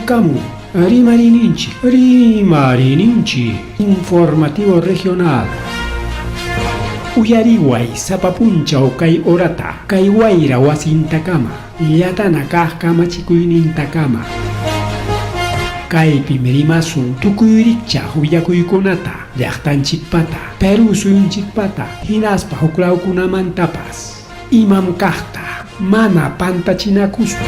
Qallarikamun Rimariyninchik, Rimariyninchik Informativo Regional. Uyariway sapa punchaw kay horata, kay wayra wasintakama, llatana kaq kamachikuynintakama. Kaypim rimasun tukuy rikchaq willakuykunata, llaqtanchikpata, Perú suyunchikpata, hinaspa huklawkunamantapas. Imam kaqta mana pantachinakuspa.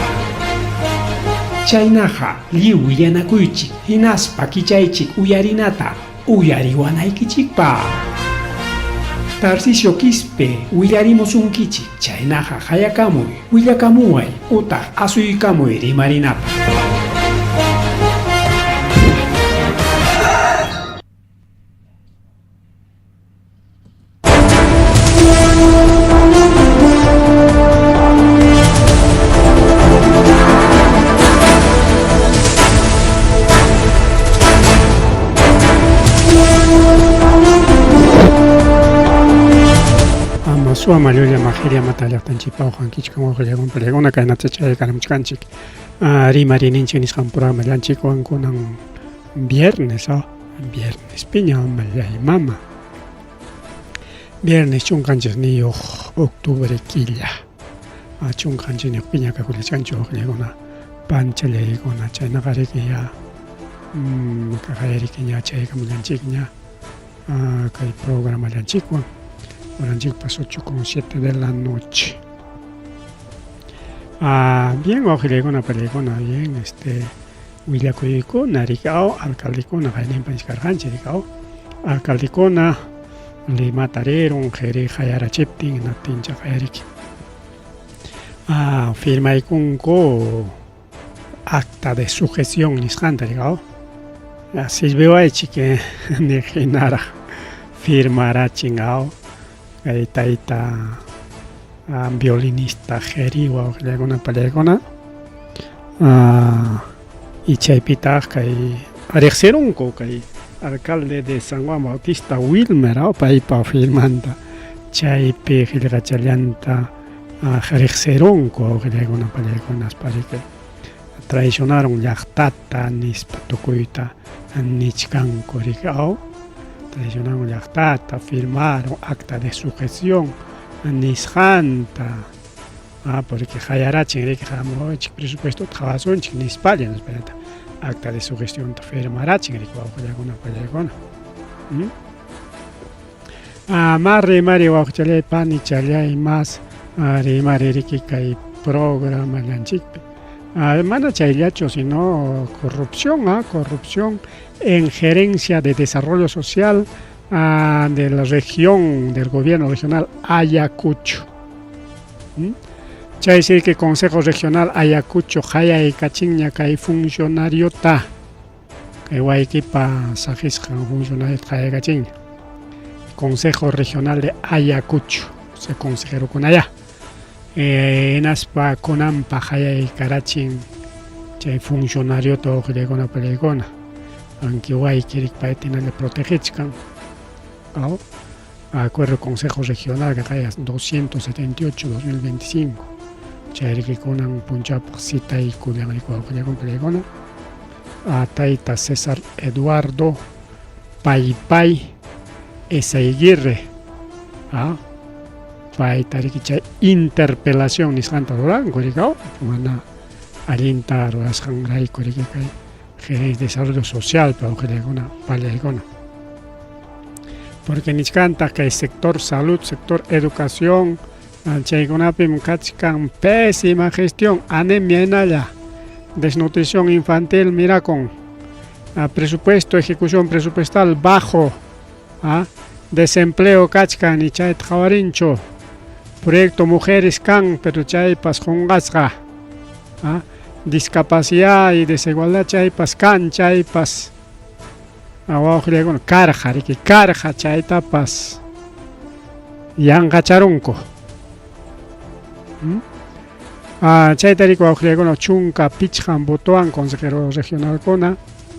Chaynaqa lliw willanakuychik hinaspa kichaychik uyarinata uyariwanaykichikpaq. Tarcisio Quispe willarimusunkichik, chaynaqa qayakamuy, willakamuway utaq asuykamuy rimarinapaq. Ama suwa mallulla majilla mata llaqtanchikpa uqankichkan wawqillakuna pallakuna kaynata chayakaramuchkanchik rimarininchik nisqan programallanchikwan kunan viernes viernes piña mallay mama Viernes chunkanchisniyuq octubre killa. Chunkanchisniyuq piña kakullachkanchu uqllaykuna panchallaykuna chaynaqa riki ya kaqayariki ña chaykamullanchikña kay programallanchikwan horanchikpas ocho con siete de la noche. Bien wawqillaykuna pallaykuna bien este willakuykuna riki aw alcaldekuna qayninpa nichkarqanchik riki aw alcaldekuna Limata rirun qiri qayarachiptin hinaptin chaqayriki firmaykunku acta de sujeción nisqanta riki aw sirviwaychik niq hinaraq firmarachin aw kay tayta violinista Jeri wawqillaykuna pallaykuna y chaypitaq kay riqsirunku kay alcalde de San Juan Bautista Wilmer paypa firmanta chaypi qillqachallanta riqsirunku wawqillaykuna pallaykuna riki traicionaron llaqtata nispa tukuyta nichkanku riki aw traicionaron llaqtata firmaron acta de sujeción nisqanta porque qayarachin riki hamuwaychik presupuestota qhawasunchik nispalla nispallata acta de sugestionta firmarachin riki wawqillakuna pallaykuna mas rimari wawqichallay panichallay mas rimari riki kay programallanchikpi mana chayllachu sino corrupción corrupción en gerencia de desarrollo social de la región del gobierno regional Ayacucho. Chay que Consejo Regional Ayacucho qayaykachinña kay funcionariota kay waykipa saqisqan funcionariota qayaykachinña Consejo Regional de Ayacucho o consejerokunaya hinaspa kunanpa qayaykarachin chay funcionariota wawqillaykuna pallaykuna anki wayki riki payta hinalla protegichkan aw Acuerdo Consejo Regional kaqaya 278 2025 chay riki kunan punchawpaq citaykullan riki wawqillaykuna pallaykuna tayta César Eduardo Paypay Esaiguirre payta riki chay interpelación nisqanta ruranku riki mana allinta rurasqanrayku riki kay gerencia de desarrollo social wawqillaykuna pallaykuna porque nichkantaq kay sector salud sector educación chaykunapim kachkan pésima gestión anemia hinalla desnutrición infantil mirakun presupuesto ejecución presupuestal bajo desempleo kachkan y chayta qhawarinchu proyecto mujeres kan pero chaypas qunqasqa discapacidad y desigualdad chaypas kan chaypas wawqillaykuna karqa riki karqa chaytapas yanqacharunku chayta riki wawqillaykuna chunka pichqan votowan consejero regionalkuna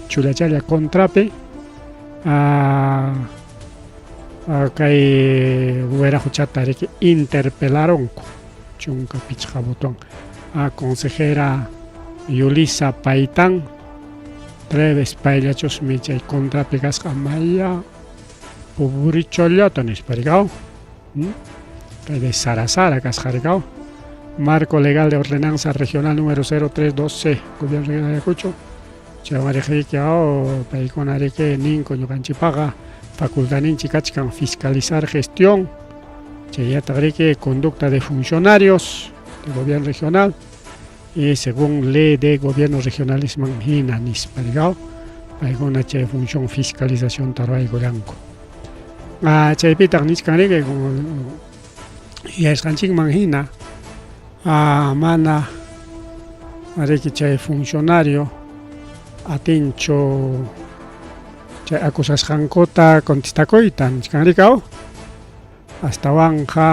chullachalla contrapi kay wiraquchata riki interpelarunku chunka pichqa votowan consejera Yulisa Paytán. Treves payllachusmi chay contrapi kasqa maya puburichollota nispa rikaw. Kay de Sara kasqa rikaw. Marco legal de ordenanza regional número 0312, gobierno regional de Ayacucho. Chaywan riqriki aw paykuna riki ninku ñuqanchikpaqa facultadninchik kachkan fiscalizar gestión, chayllataq riki conducta de funcionarios de gobierno regional y según ley de gobierno regionalisman hina nispa rikaw paykuna chay función fiscalizacionta ruwaykullanku. Chaypitaq nichkan riki yuyasqanchikman hina mana riki chay funcionario atinchu chay acusasqankuta contestakuyta nichkan rikaw astawanqa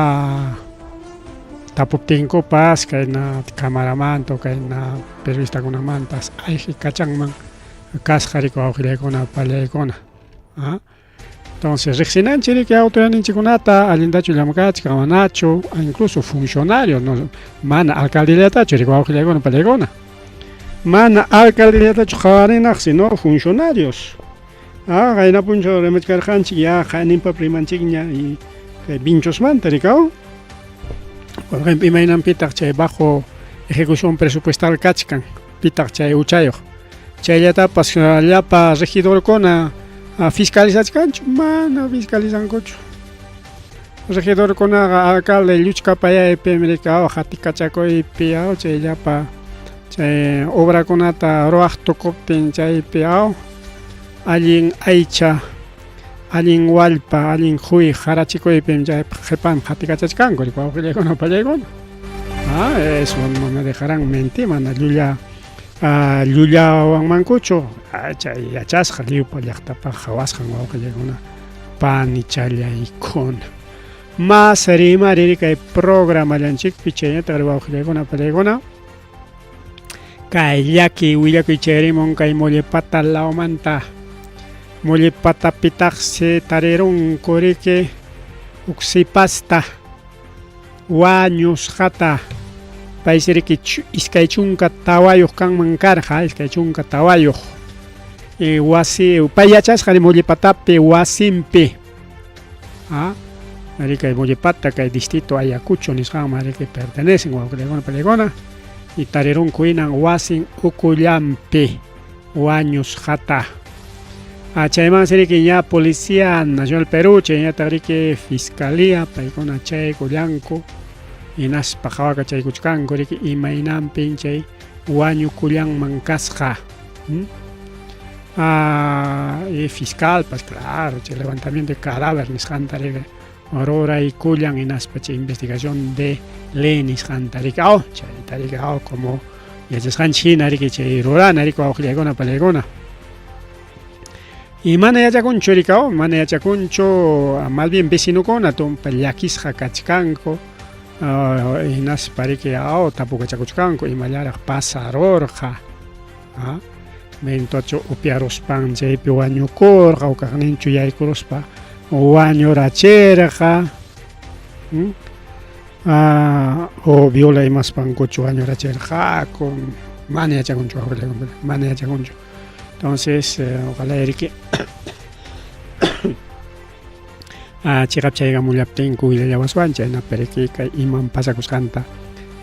tapuptinkupas kayna camaramanta o kayna periodistakunamantas ayqikachanman kasqa riki wawqillaykuna pallaykuna. Entonces riqsinanchik riki autoridadninchikkunata allintachu llamkachkan manachu incluso funcionario no mana alcaldellatachu riki wawqillaykuna pallaykuna. Mana alcaldellatachu qhawarinaq sino funcionarios. Qayna punchaw rimachkarqanchik ya qayninpap rimanchikña y kay vinchosmanta rikaw. Por ejemplo, imaynanpitaq chay bajo ejecución presupuestal kachkan, pitaq chay huchayuq. Chayllatapas llapa regidorkuna fiscalizachkanchu, mana fiscalizankuchu. Regidorkunaqa alcalde lluchkapayaypim rikaw qatikachakuypi aw chay llapa chay obrakunata ruwaq tukuptin chaypi aw allin aycha, allin wallpa, allin huy qarachikuypim chay qhipan qatikachachkanku wawqillaykuna pallaykuna. Eso no me dejarán mentir, mana llulla llullawanmankuchu chay yachasqa lliwpa llaqtapaq qhawasqan wawqillaykuna panichallaykuna. Mas rimari kay programallanchikpi chaynataq wawqillaykuna pallaykuna kay llaki willakuy chayarimun kay Mollepata lawmanta. Mollepatapitaqsi tarirunku riki huk sipasta wañusqata paysi riki 24 kanman karqa, 24. Wasi pay yachasqa Mollepatapi wasinpi. Kay Mollepata kay distrito Ayacucho nisqanman riki pertenecen wawqillaykuna pallaykuna y tarirunku hinan wasin ukullampi wañusqata. Chaymansi riki ña Policía Nacional Perú chaynataq riki Fiscalía paykuna chaykullanku hinaspa qhawakachaykuchkanku riki imaynanpin chay wañukullanman kasqa. Y fiscal, pues claro, chay levantamiento de cadáver nisqanta riki ruraykullan hinaspa chay investigación de ley nisqanta riki aw chayta riki aw como yachasqanchik hina riki chay rurana riki wawqillaykuna pallaykuna. Y mana yachakunchu riki aw mana yachakunchu más bien vecinokuna tumpa llakisqa kachkanku hinaspa riki aw tapukachakuchkanku imallaraq pasarurqa. Mentochu upyaruspan chaypi wañukurqa ukaqninchu yaykuruspa wañurachirqa. O viola imaspankuchu wañurachirqaku mana yachakunchu mana yachakunchu. Entonces ojalá riki chiqap chaykamullaptinku willallawaswan chaynapi riki kay imam pasakusqanta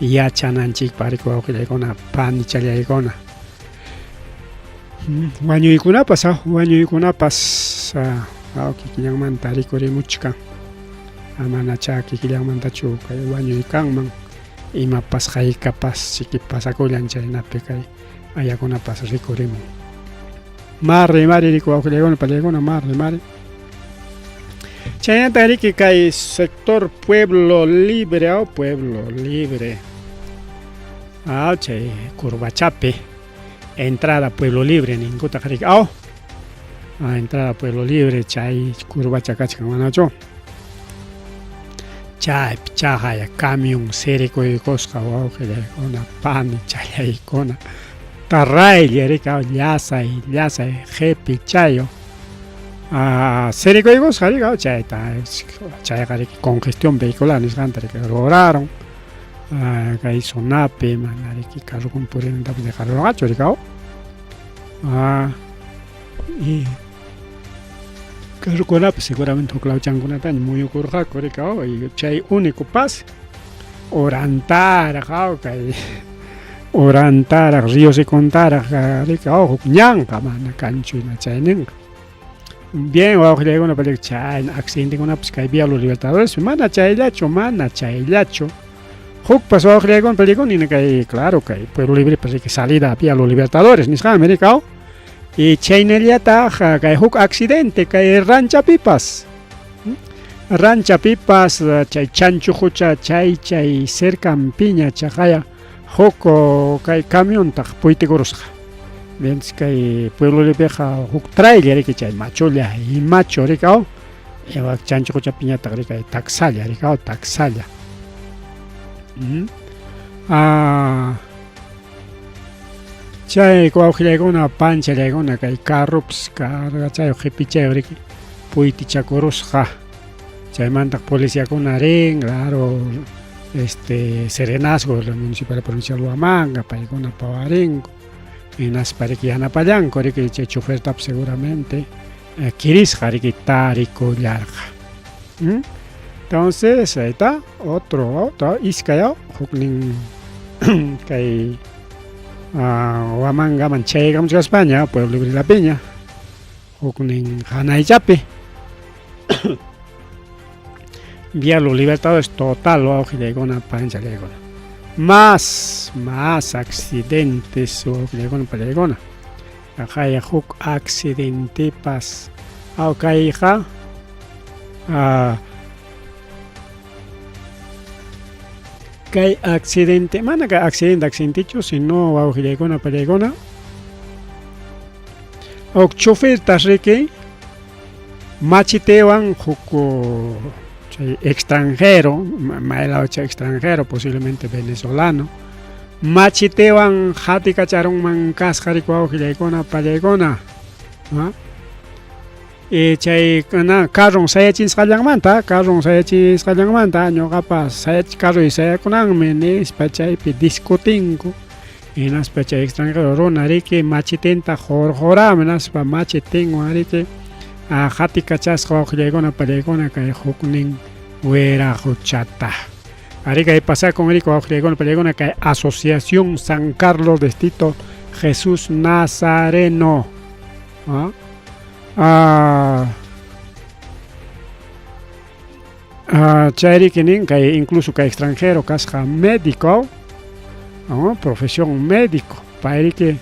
yachananchikpaq riki wawqillaykuna panichallaykuna. Wañuykunapas wañuykunapas kikillanmanta rikurimuchkan. Manachá kikillanmantachu kay wañuy kanman imapas haykapas chiki pasakullan chaynapi kay ayakunapas rikurimun. Mari mari riki wawqillaykuna pallaykuna mari mari. Chaynata riki kay sector Pueblo Libre Pueblo Libre. Chay Curvachapi entrada Pueblo Libre ninkutaq riki aw. Entrada Pueblo Libre chay curvacha kachkan manachu. Chaypi chaqaya camión sirikuykusqa wawqillaykuna panichallaykuna tarraylla riki llasay llasay qipi chayo. Sirikuykusqa riki chayta chayqa riki congestión vehicular nisqanta riki ruraron. Kay zonapi mana riki carrokuna purinantapas dejarurqachu riki. Ah, y carrokunapas seguramente huk lawchankunataña muyukurqaku riki oh, y chay único pase urantaraq aw kay urantaraq río Secontaraq riki aw huk ñanqa mana kanchu hina chayninqa. Bien wawqillaykuna payllaqa chayna accidentekunapas kay Vía Los Libertadores mana chayllachu mana chayllachu hukpas wawqillaykuna payllakuna hina kay claro kay Pueblo Librepas riki salida Vía Los Libertadores nisqanmi riki aw y chaynallataq kay huk accidente kay ranchapipas ranchapipas chay chanchu qucha chay chay cercanpiña chaqaya huk kay camiontaq puytikurusqa entonces kay Pueblo Librepiqa huk trailer riki chay machulla y macho riki aw chanchu quchapiñataq riki kay taksalla riki aw taksalla ah chay wawqillaykuna panchallaykuna kay carropas cargachayuq qipichayuq riki puytichakurusqa chaymantaq policiakuna rin claro este serenazgo de la municipalidad provincial Huamanga paykuna pawarinku hinaspa riki yanapallanku riki chay chofertapas seguramente eh, kirisqa riki tarikullarqa ¿Mm? Entonces, ahí está, otro, otro, iskay huknin kay uh, Huamangaman chaykamuchkaspaña, Pueblo Libre La Peña, huknin hanaychapi Vía Los Libertadores total wawqillaykuna panchallaykuna más más accidentes wawqillaykuna pallaykuna qaya huk accidentepas aw kayqa kay accidente mana kay accidente accidentechu sino wawqillaykuna pallaykuna huk chofertas riki Machitewan huk chay extranjero, maylaw chay extranjero, posiblemente venezolano, machitewan hatikacharunman kasqa riki wawqillaykuna pallaykuna. Y chay na carron sayachisqallanmanta, carron sayachisqallanmanta ñuqapas sayach carroy sayakunanmi nispa chaypi discutinku. Hinaspa chay extranjero runa riki machitinta hurquram hinaspa machitinwan riki qatikachasqa wawqillaykuna pallaykuna kay huknin wiraquchata. Arí kay pasakun riki wawqillaykuna pallaykuna kay Asociación San Carlos Distrito Jesús Nazareno. ¿Ah? Ah, ah, chayriki nin kay incluso kay extranjero kasqa médico, oh, profesión médico, payriki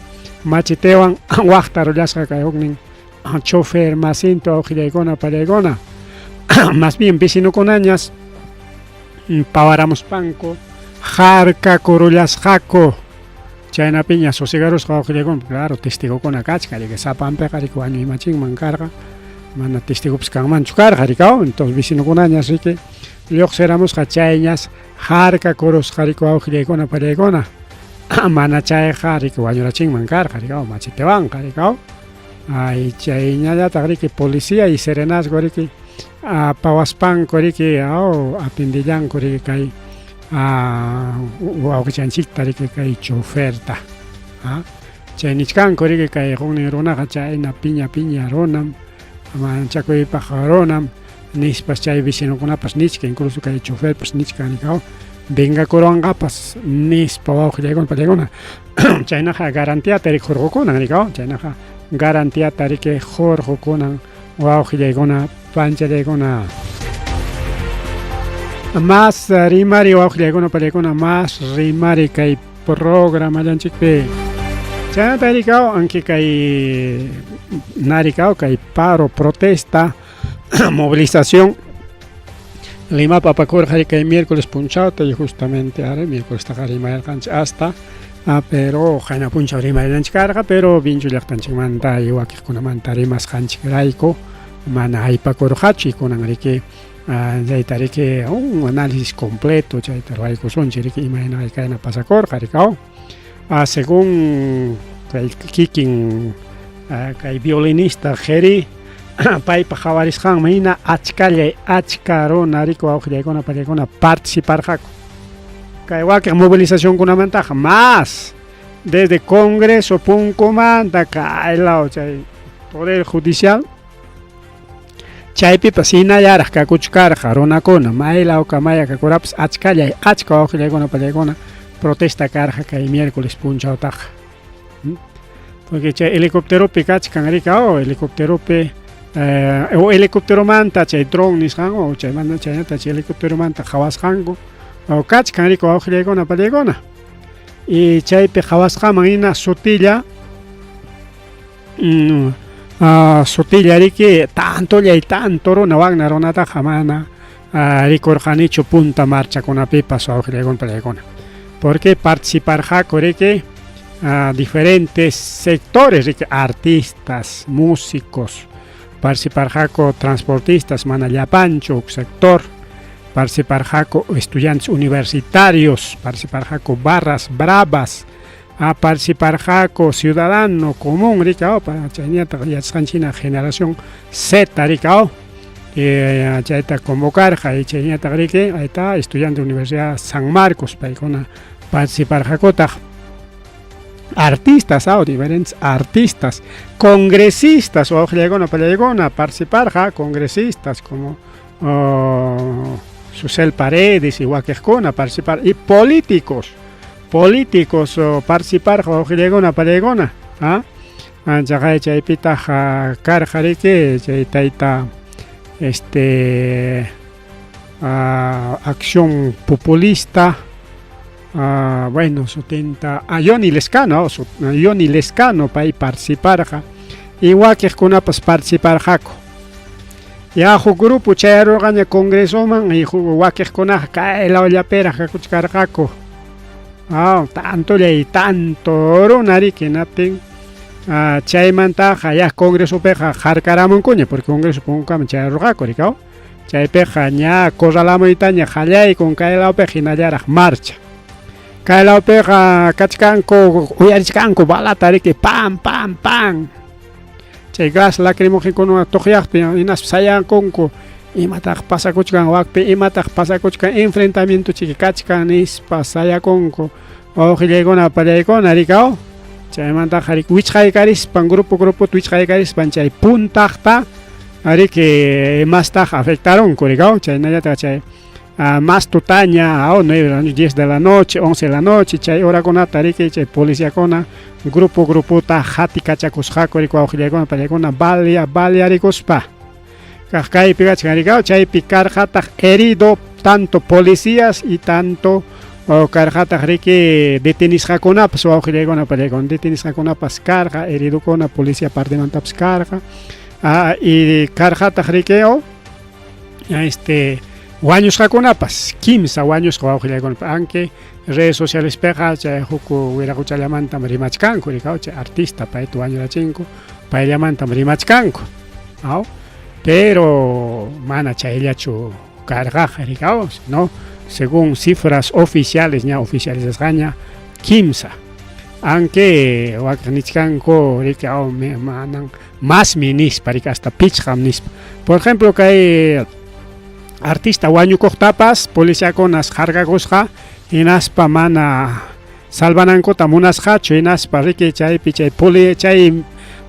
machitewan waqta rullasqa kay huknin chofer masinta wawqillaykuna pallaykuna más bien vecinokunañas pawaramuspanku harkakurullasqaku chaynapiña sosegarusqa wawqillaykuna claro testigokuna kachkan riki sapanpiqa riki wañuymachinman karqa mana testigopas kanmanchu karqa riki entonces vecinokunañas riki lluqsiramusqa chayñas harkakurusqa riki wawqillaykuna pallaykuna mana chayqa riki wañurachinman karqa riki machetewanqa riki ay chayñallataq riki policía y serenazgo riki pawaspanku riki atendillanku riki kay wawqichanchikta riki kay choferta chay nichkanku riki kay huknin runaqa chayna piña piña runam manchakuypaq runam nispas chay vecinokunapas nichkan incluso kay choferpas nichkan riki vengakuruwanqapas nispa wawqillaykuna pallaykuna chaynaqa garantiata riki hurqukunan riki chaynaqa garantiata riki hurqukunan wawqillaykuna panchallaykuna más rimari wawqillaykuna pallaykuna más rimari kay programallanchikpi chaynata rikaw aunque kay narikaw kay paro protesta movilización Limapa apakurqa kay miércoles punchawta y justamente ari miércolestaqa rimayarqanchik hasta ah, pero qayna punchaw rimarinanchik karqa pero Vinchu llaqtanchikmanta y wakiqkunamanta rimasqanchikrayku mana aypakurqachu y kunan riki chayta riki un análisis completo chayta ruwaykusunchik riki imayna kayna pasakurqa riki ah, según kay kikin kay violinista Jeri paypa qhawarisqanman hina achkallay achka runa riki wawqillaykuna pallaykuna participarqaku kay wakiq movilizacionkunamantaqa más. Desde Congreso punkumanta kaylaw chay Poder Judicial chaypipas hinallaraq kakuchkarqa runakuna maylaw kamaya kakurapas achkallay achka wawqillaykuna pallaykuna protesta karqa kay miércoles punchawtaqa. Porque chay helicópteropi kachkan rika o helicópteropi o helicópteromanta chay dron nisqan o chaymanta chaynata chay helicópteromanta qhawasqanku o kachkan rika wawqillaykuna pallaykuna. Y chaypi qhawasqaman hina sutilla sutilla riki tantollay tanto runa wakna runataqa mana rikurqanichu punta marchakunapipas wawqillaykuna pallaykuna. Porque participarqaku riki diferentes sectores riki artistas, músicos, participarqaku transportistas mana llapanchu huk sector, participarqaku estudiantes universitarios, participarqaku barras bravas, participarqaku ciudadano común riki chayñataq yachasqanchik generación Z riki chayta convocarqa y chayñataq riki ahí estudiante Universidad San Marcos paykuna participarqakutaq artistas, diferentes artistas, congresistas, wawqillaykuna pallaykuna participarqa congresistas como Susel Paredes y wakiqkuna participar y políticos, políticos participarqa wawqillaykuna pallaykuna, chaqay chaypitaq karqa riki chay tayta Acción Populista, bueno, sutinta Yonhy Lescano, Yonhy Lescano pay participarqa y wakiqkunapas participarqaku. Ya huk grupo chayarurqaña congresoman y wakiqkunaqa kay lawllapiraq kakuchkarqaku. Tantollay tanto runa riki hinaptin chaymantaqa ya congresopiqa harkaramunkuña porque congreso punkukaman chayarurqaku riki chaypiqa ña corralamuytaña qallaykun kay lawpiqa hinallaraq marcha. Kay lawpiqa kachkanku uyarichkanku balata riki pam pam pam. Chay gas lacrimógeno tuqyaqpi hinaspa sayankunku imataq pasakuchkan wakpi imataq pasakuchkan enfrentamiento chiki kachkan nispa sayakunku wawqillaykuna pallaykuna riki chaymantaqa riki wichqaykarispan grupo grupota wichqaykarispan chay puntaqta riki mastaq afectarunku riki chaynallataq chay más tutaña 9, 10 de la noche, 11 de la noche chay horakunata riki chay policiakuna grupo grupota hatikachakusqaku riki wawqillaykuna pallaykuna balia baliarikuspa kaq kaypi kachkan riki chaypi karqataq herido tanto policías y tanto karqataq riki detenisqakunapas wawqillaykuna pallaykuna detenisqakunapas karqa heridokuna policía partemantapas karqa y karqataq riki wañusqakunapas kimsa wañusqa wawqillaykuna aunque redes socialespiqa chay huk wiraquchallamantam rimachkanku riki chay artista payta wañurachinku payllamantam rimachkanku pero mana chayllachu karqaqa riki no según cifras oficiales ña oficializasqaña kimsa aunque wakiq nichkanku riki manan masmi nispa riki hasta pichqam nispa. Por ejemplo kay artista wañukuqtapas policiakunas harkakusqa hinaspa mana salvanankuta munasqachu hinaspa riki chaypi chay poli chay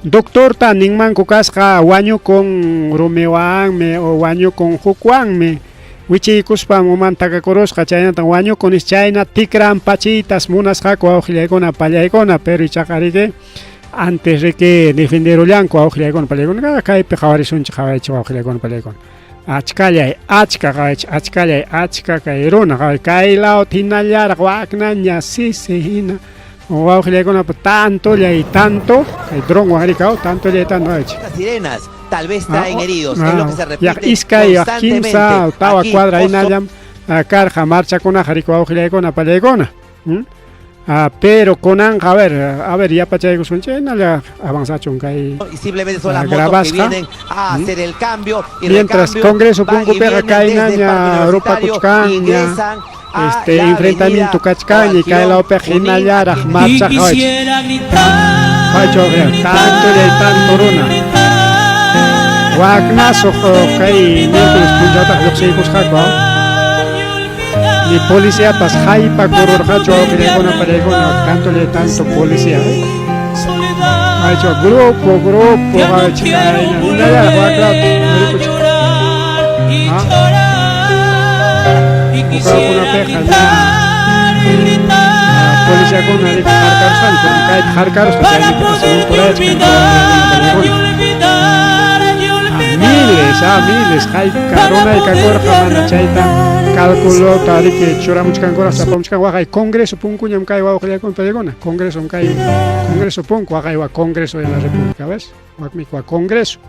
doctorta ninmanku kasqa wañukun rumiwanmi o wañukun hukwanmi wichiykuspa umanta takakurusqa chaynatan wañukun nis chayna tikranpachiytas munasqaku wawqillaykuna pallaykuna pero ichaqa riki antes riki defenderullanku wawqillaykuna pallaykuna kaypi qhawarisunchik qhawarichik wawqillaykuna pallaykuna achkallay achka qhawaychik achkallay achka kay runa kay law hinallaraq waknaña sisi hina wawqillaykunapa tantollay tanto kay dronwan riki tantollay tanto qhawaychik. Sirenas tal vez traen heridos, es lo que se repite iskay kimsa tawa cuadra hinallam karqa marchakunaqa riki wawqillaykuna pallaykuna. Pero kunanqa a ver yapachaykusunchik hinalla avanzachun kay y simplemente son las motos que vienen a hacer el cambio y mientras recambio, Congreso van y punkupiqa vienen desde el kaynaña Parque rupakuchkanña ingresan a la enfrentamiento avenida kachkanña kay lawpiqa hinallaraq marcha Y quisiera gritar, qhawaychik tantollay tanto runa waknaso kay miércoles punchawtaqa lluqsiykusqaku Ni policiapas haypakururqachu wawqillaykuna pallaykuna tanto llay tanto policía. Soledad. Aycho grupo grupo Ya no aycho quiero kayna volver hinallaraq waklawpi a rikuchik. llorar y Ah. llorar. Y quisiera Uqakunapiqa ña gritar y gritar policiakuna y riki harkarusqanku kaypi gritar harkaruspa para chaymi poderte purachkan olvidar y pallaykuna. olvidar y Miles, olvidar miles, hayka para runaykakurqa poderte mana chayta arrancar calculota de riki esta churamuchkankuraq chapamuchkan waqay Congreso punkuñam kay wawqillaykuna pallaykuna Congreso kay Congreso punku waqay wa Congreso de la República, ¿ves? Wakmi wa Congreso.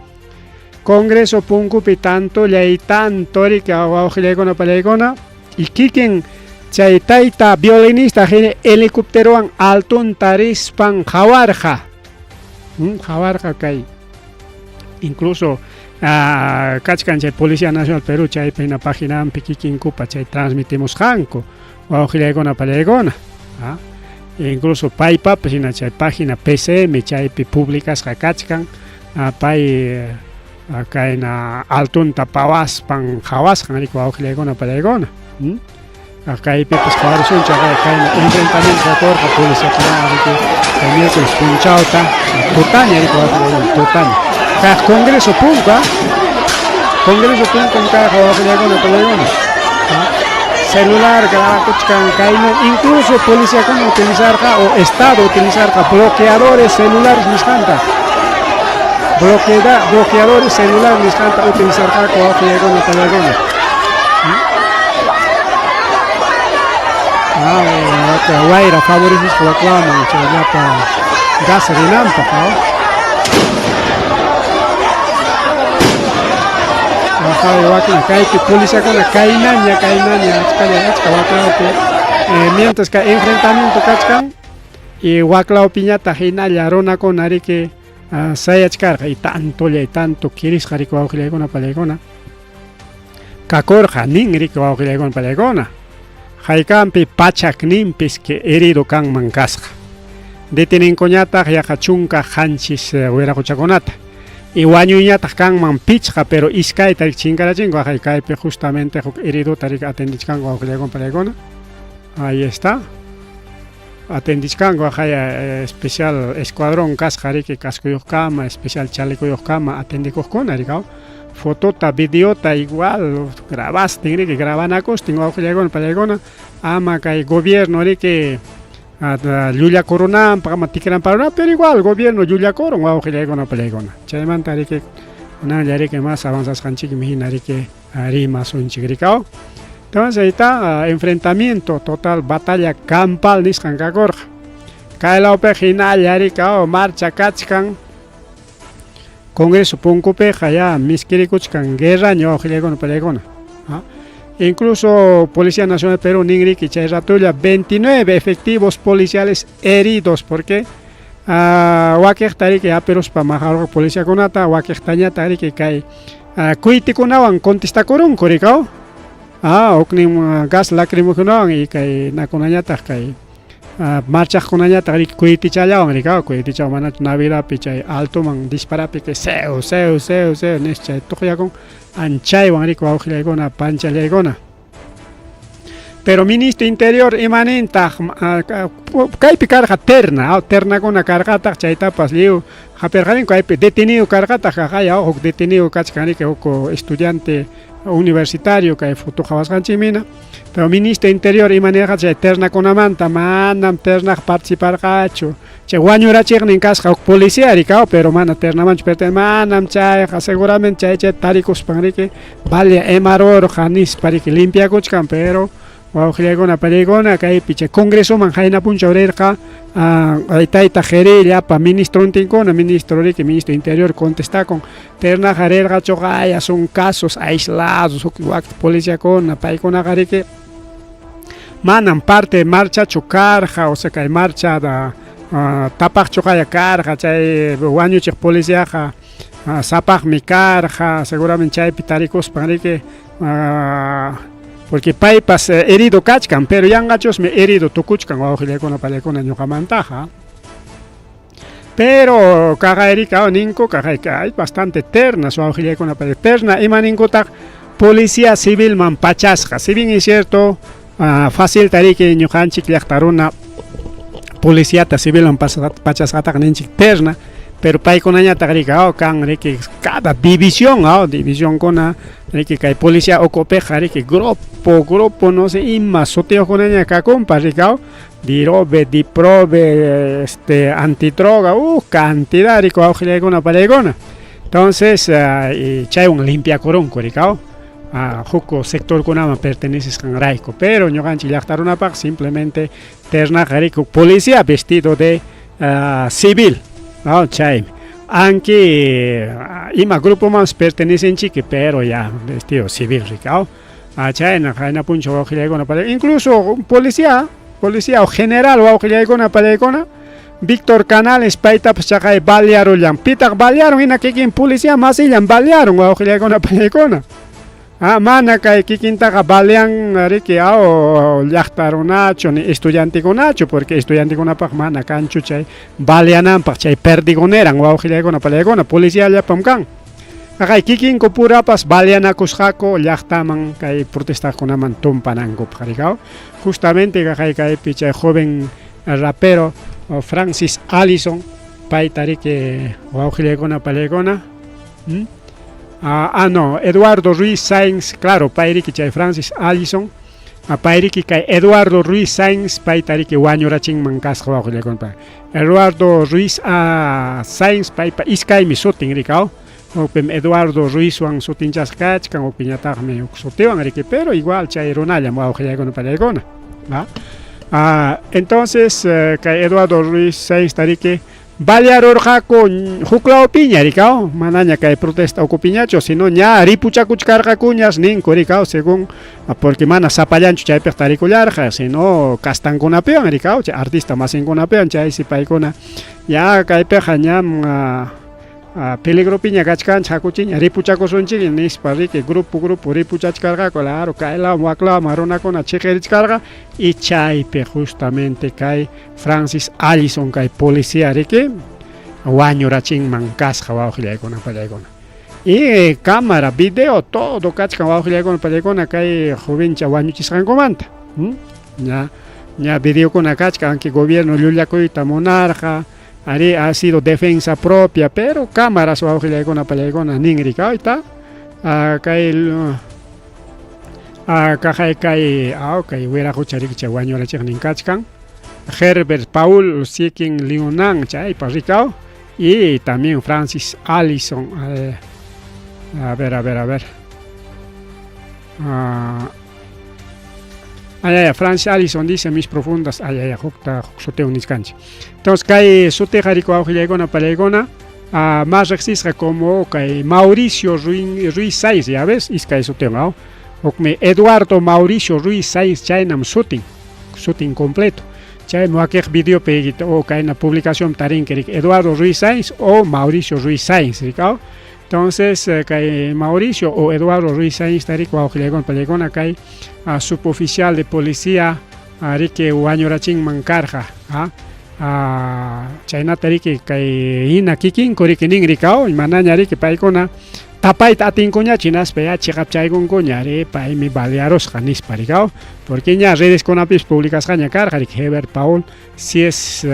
Congreso punkupi tantollay tanto riki wawqillaykuna pallaykuna y kikin chay tayta violinista hina helicópterowan altunta rispan qawarqa. Qawarqa kay incluso kachkan chay Policía Nacional Perú chaypi hina paginanpi kikinkupa chay transmitimusqanku wawqillaykuna pallaykuna. Incluso paypapas hina chay página PCM chaypi publicasqa kachkan pay kayna altunta pawaspan qhawasqan riki wawqillaykuna pallaykuna. Kaypipas qhawarisunchik kayna enfrentamiento kakurqa policiakunawan riki kay miércoles punchawta tutaña riki wawqillaykuna tutaña. Kaq Congreso punku Congreso punkum kayqa wawqillaykuna pallaykuna. Celular grabakuchkan kayna incluso policiakuna utilizarqa o Estado utilizarqa bloqueadores celulares nisqanta. Bloqueadores celulares nisqanta utilizarqaku wawqillaykuna pallaykuna. Wayra favorecesqa waklaman chay llapa gas rinanpaq. Wakin kaypi policiakuna kaynaña kaynaña achkalla achka waklawpi mientras kay enfrentamiento kachkan y waklawpiñataq hinalla runakuna riki sayachkarqa y tantolla y tanto kirisqa riki wawqillaykuna pallaykuna kakurqa nin riki wawqillaykuna pallaykuna haykanpi pachakninpis que herido kanman kasqa deteninkuñataq yaqa 17 wiraquchakunata y wañuyñataq kanman 5 pero iskayta riki chinkarachinku aqay kaypi justamente huk heridota riki atendichkanku wawqillaykuna pallaykuna. Ahí está. Atendichkanku aqay especial escuadrón kasqa riki cascoyuqkama especial chalecoyuqkama atendikuqkuna riki fotota videota igual grabastin riki grabanakustin wawqillaykuna pallaykuna ama kay gobierno riki llullakurunanpaq ama tikranparunanpaq pero igual gobierno llullakurun wawqillaykuna pallaykuna chaymanta riki kunanlla riki más avanzasqanchikmi hina riki rimasunchik riki. Entonces ahí está enfrentamiento total batalla campal nisqan kakurqa kay lawpiqa hinalla riki marcha kachkan Congreso punkupiqa ya miskirikuchkan guerraña wawqillaykuna pallaykuna. Incluso Policía Nacional Perú nin riki chay ratolla 29 efectivos policiales heridos porque wakiqta riki hapiruspa maqarurqa policiakunata wakiqtañataq riki kay kuytikunawan contestakurunku riki huknin gas lacrimógenowan y kay nakunañataq kay marchaqkunañataq riki kuytichallawan riki kuytichawan manachu navidapi chay altoman disparapi kay seu seu seu seu nispa chay tuqyakun anchaywan riki wawqillaykuna panchallaykuna. Pero ministro interior imanintaq kaypi karqa terna ternakuna karqataq chaytapas lliw hapirqaninku kaypi detenido karqataq aqaya huk detenido kachkan riki huk estudiante universitario kay foto qhawasqanchikmina. Pero ministro interior imanirqa chay ternakunamanta manam ternaq participarqachu chay wañurachiqnin kasqa huk policía riki pero mana ternamanchu pertenece manam chayqa seguramente chay chay tarikuspan riki vale emarurqa nispa riki limpiakuchkan pero wawqillaykuna pallaykuna kaypi chay Congresoman qayna punchaw rirqa tayta Jere llapa ministrontinkuna ministro riki ministro interior contestakun ternaqa rirqachuqa aya son casos aislados huk wak policiakuna paykunaqa riki manam parte marchachu karqa o sea kay marcha tapaqchu qaya karqa chay wañuchiq policiaqa sapaqmi karqa seguramente chaypi tarikuspan riki porque paypas herido kachkan pero yanqachusmi herido tukuchkan wawqillaykuna pallaykuna ñuqamantaqa. Pero kaqayrika ninku kaqayka hay bastante ternas wawqillaykuna terna imaninkutaq policía civilman pachasqa si bien es cierto Facilta riki ñuqanchik llaqta runa policiata civilwan pachasqataqa ninchik terna, pero paykunañataq riki aw kan riki cada división aw divisionkuna riki kay policía ukupiqa riki grupo grupo no sé ima sutiyuqkunaña kakunpas riki aw dirobe diprobe este antidroga cantidad riki wawqillaykuna palaykuna entonces y chaywan limpiakurunku riki aw huk sectorkunaman pertenecesqanrayku pero ñuqanchik llaqta runapaq simplemente ternaqa riki policía vestido de civil, ¿no? Chaymi anki ima grupomanpas pertenecenchik pero ya vestido civil riki aw chayna qayna punchaw wawqillaykuna palaykuna incluso policía policía o general wawqillaykuna palaykuna Víctor Canales paytapas chaqay balearullan pitaq balearun hina kikin policía masillan balearun wawqillaykuna palaykuna mana kay kikintaqa balean riki aw llaqta runachu ni estudiantekunachu porque estudiantekunapaq mana kanchu chay baleananpaq chay perdigoneran wawqillaykuna palaykuna policiallapam kan Kay kikinku purapas baleanakusqaku llaqtaman kay protestaqkunaman tumpanankupaq rikaw justamente kay kaypi chay joven rapero Francis Allison payta riki wawqillaykuna palaykuna no Eduardo Ruiz Sainz claro pay riki chay Francis Allison pay riki kay Eduardo Ruiz Sainz payta riki wañurachinman kasqa wawqillaykuna Eduardo Ruiz Sainz paypa iskaymi sutin rikaw hukpim Eduardo Ruizwan sutinchasqa kachkan hukpiñataqmi huk sutiwan riki pero igual chay runallam wawqillaykuna palaykuna entonces kay Eduardo Ruiz Sainz riki balearurqaku huklawpiña rikaw manaña kay protesta ukupiñachu sino ña ripuchakuchkarqakuñas ninku rikaw según porque mana sapallanchu chaypiq tarikullarqa sino kastankunapiwan rikaw chay artista masinkunapiwan chaysi paykuna ya kaypiqa ñam peligropiña kachkanchik hakuchiña ripuchakusunchik nispa riki grupo grupo ripuchachkarqaku claro kaylawan waklawan runakuna chiqirichkarqa y chaypi justamente kay Francis Allison kay policía riki wañurachinman kasqa wawqillaykuna pallaykuna y cámara video todo kachkan wawqillaykuna pallaykuna kay jovencha wañuchisqankumanta ña ña videokuna kachkan aunque gobierno llullakuyta munarqa ari ha sido defensa propia pero cámaras wawqillaykuna pallaykuna nin riki ahorita kay kaqay kay kay wiraqucha riki chay wañurachiqnin kachkan Herbert Paul Sikin Leonan chaypa rikaw y también Francis Allison a ver a ver a ver ay, Francis Allison dice mis profundas ay ay hukta huk sutiwan nichkanchik entonces kay sutiqa riki wawqillaykuna pallaykuna más riqsisqa como kay Mauricio Ruiz Sainz ya ves iskay sutiwan hukmi Eduardo Mauricio Ruiz Sainz chaynam sutin sutin completo chaymi wakiq videopi o kayna publicación tarinki riki Eduardo Ruiz Sainz o Mauricio Ruiz Sainz rikaw entonces kay Mauricio o Eduardo Ruiz Sainz riki wawqillaykuna pallaykuna kay suboficial de policía riki wañurachinman karqa chaynata riki kay hina kikinku riki nin rikaw manaña riki paykuna tapayta atinkuñachu hinaspa ya chiqapchaykunkuña ri paymi balearusqa nispa rikaw porque ña redeskunapis publicasqaña karqa riki Herbert Paul si es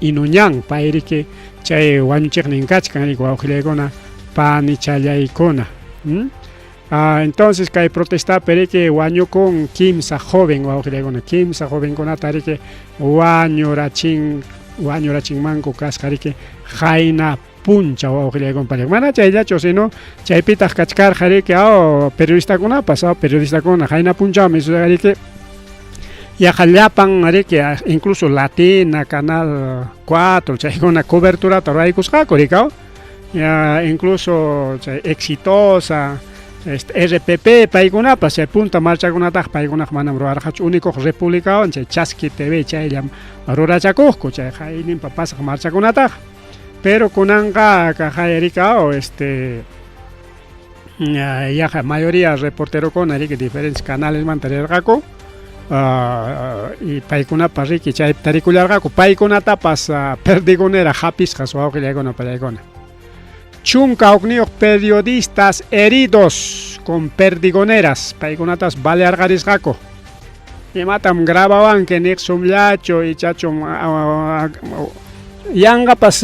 inuñan pay riki chay wañuchiqnin kachkan riki wawqillaykuna panichallaykuna entonces kay protestapi riki wañukun kimsa joven wawqillaykuna kimsa jovenkunata riki wañurachin wañurachinmanku kasqa riki qayna punchaw wawqillaykuna pallaykuna mana chayllachu sino chaypitaq kachkarqa riki periodistakunapas periodistakuna qayna punchawmi riki yaqa llapan riki incluso Latina Canal 4 chaykuna coberturata ruraykusqaku rikaw ya incluso chay Exitosa este RPP paykunapas chay punta marchakunataqa paykunaqa manam rurarqachu único Repúblicawan chay Chaski TV chayllam rurachakuqku chay qayninpa pasaq marchakunataqa pero kunanqa kaqay rikaw este yaqa mayoría reporterokuna riki diferentes canalesmanta rirqaku y paykunapas riki chaypi tarikullarqaku paykunatapas perdigonera hapisqas wawqillaykuna pallaykuna 11 periodistas heridos con perdigoneras paykunatas balearqarisqaku. Imatam grabawanki niq sumllachu ichachum yanqapas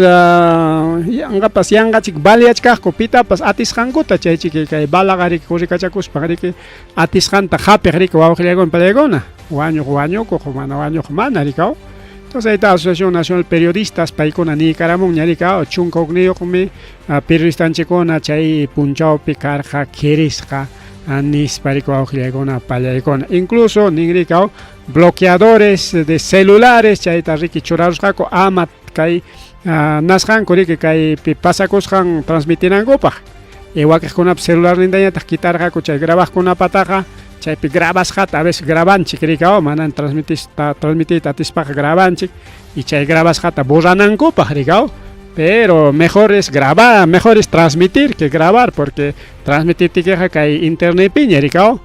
yanqapas yanqachik baleachkaqku pitapas atisqankuta chaychiki kay balaqa riki kurrikachakuspa riki atisqanta hapiq riki wawqillaykuna pallaykuna wañuq wañukuq mana wañuq mana rikaw. Entonces ahí está Asociación Nacional Periodistas paykuna niykaramunña rikaw 11 niyuqmi periodistanchikkuna chay punchawpi karqa kirisqa nispa riki wawqillaykuna pallaykuna. Incluso nin rikaw bloqueadores de celulares chayta riki churarusqaku ama kay nasqanku riki kaypi pasakusqan transmitinankupaq. Y wakiqkunapa celularnintañataq quitarqaku chay grabaqkunapataqa chaypi grabasqata a veces grabanchik rikaw manan transmitista transmitiyta atispaqa grabanchik y chay grabasqata borranankupaq rikaw. Pero mejor es grabar, mejor es transmitir que grabar, porque transmitiptikiqa kay internetpiña rikaw.